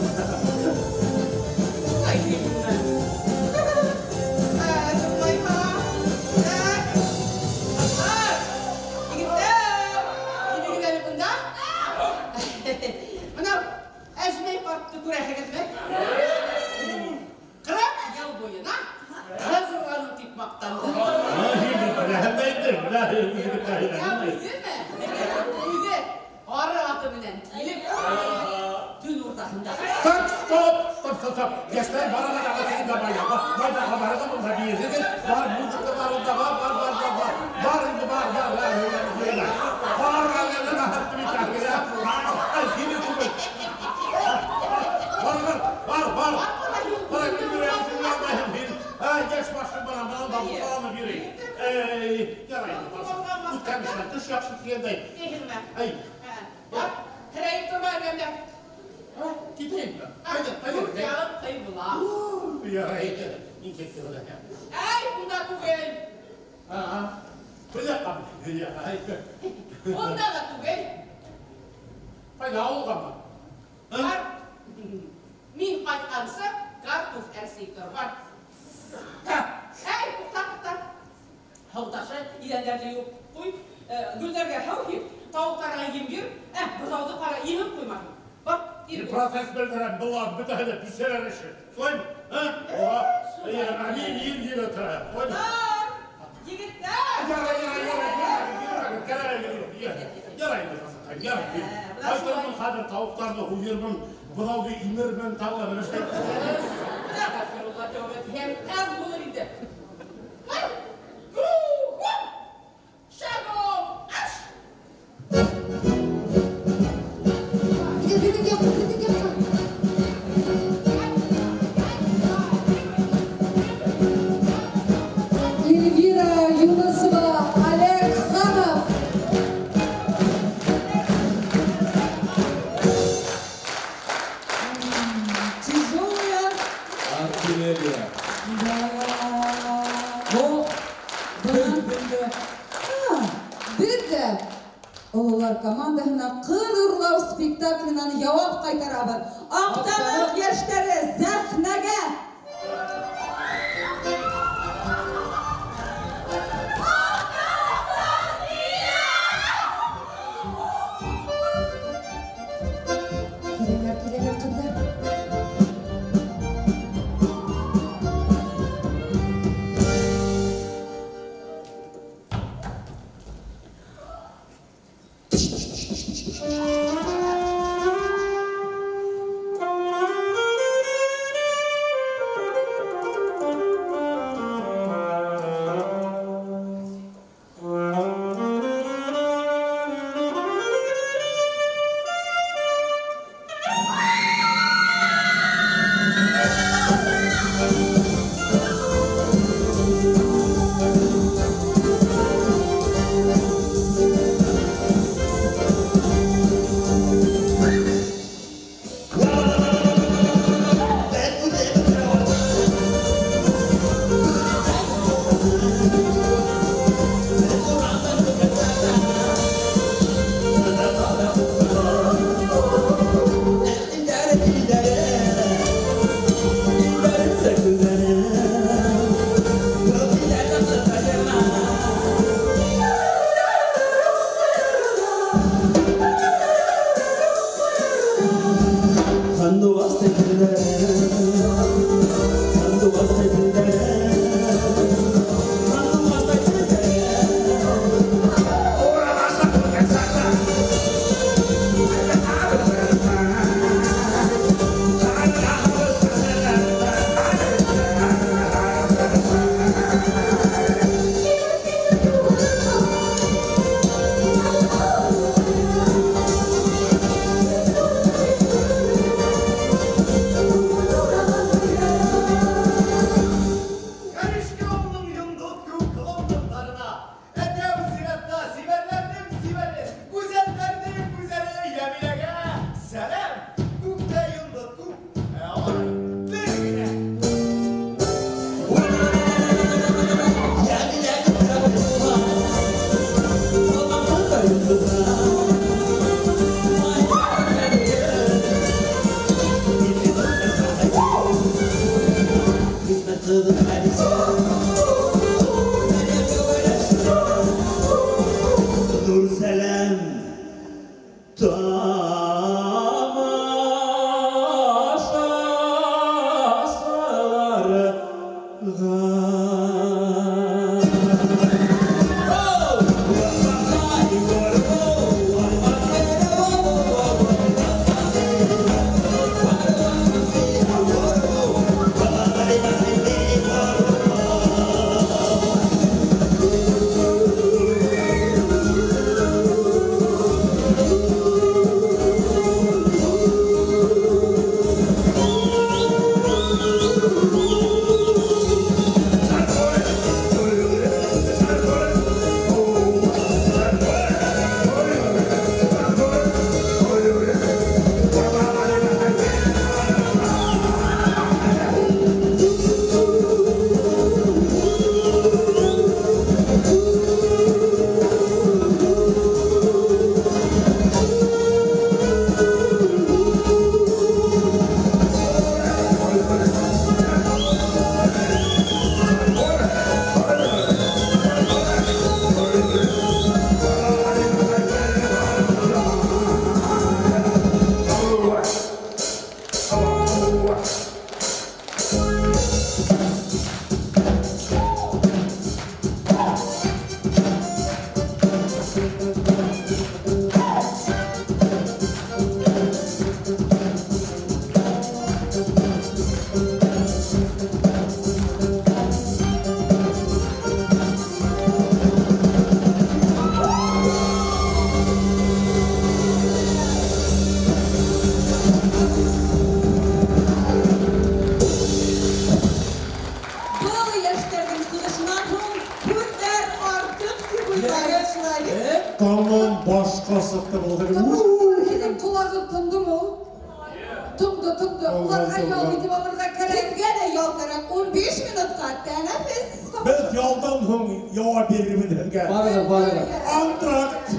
Шулай тиһеңме? Шулайма? Так. Ҡыҙҙар, егеттәр, килегеҙ әле бында. Бынау Әжмәй ҡартты күрәһегеҙме? 40 йыл буйына ҡыҙ урланым тип маҡтанды. Ә үҙеме? Үҙе ары аты менән килеп төн уртаһында.
Так, стоп, стоп, стоп, стоп. Йәштәр барыға да ҡасында бар, бар, барыға бында бейегеҙ, бар, музыка бар, унда бар, бар, бар, бар, бар. Бар инде, бар, бар, бар, бар. Бар, әле рәхәт бит әле. Ай, һине түгел. Бар, бар, бар, бар. Бар, мин. Ай, йәш башым бара, бына да буҡаланып йөрөй. Эй, ярай, үткән эштән төш яҡшы тигәндәй.
Тиһеңме?
Ай.
Бар, һерәйеп торма эргәмдә.
Китәйемме? Ҡайҙа, ҡайҙа китәйем?
Яғым ҡыйбла.
Ярай, мин киттем.
Әй, унда түгел.
Көньяҡҡа. Ярай.
Унда ла түгел.
Ҡайҙа, ауылғамы?
Бар. Мин ҡайтҡансы картуф әрсей тор, бар. Әй, туҡта, туҡта. Һыу ташы, иҙәндәрҙе йыуып ҡуй, гөлдәргә һыу һип, тауыҡтарға ем бир, быҙауҙы ҡара, имеп ҡуймаһын. Бар,
Мин процесс белдерәм, былар бөтәһе лә бисәләр эше. Шулаймы? Мин ем ем тора. Шулаймы?
Бар, егеттәр.
Ярай, ярай, ярай, ярай, ярай, ярай, ярай. Ҡайтырмын хәҙер тауыҡтарҙы һуйырмын, быҙауҙы имермен, тағы ла бер эшләй.
Әстәғфирулла, тәүбә итһәм, әҙ булыр инде. Шагом, аш!
Беҙҙең яҡҡа, беҙҙең яҡҡа. Эльвира Юнысова, Олег Ханов.
Тяжелая.
Артиллерия.
Да.
Но беҙ бында
Беҙ ҙә ололар командаһына ҡыҙ урлау спектакленән яуап ҡайтарабыҙ. Аҡтаныҡ йәштәре сәхнәгә!
Киләләр, киләләр ҡыҙҙар.
Thank you.
Тамам башҡа сыҡты был.
Һинең ҡолағың тондомо ул? Тондо, тондо. Уларға ял итеп алырға кәрәк.
Беҙгә лә ял кәрәк. 15 минутҡа тәнәфес.
Беҙ ялдан һуң яуап бирербеҙ һеҙгә.
Барығыҙ, барығыҙ.
Антракт.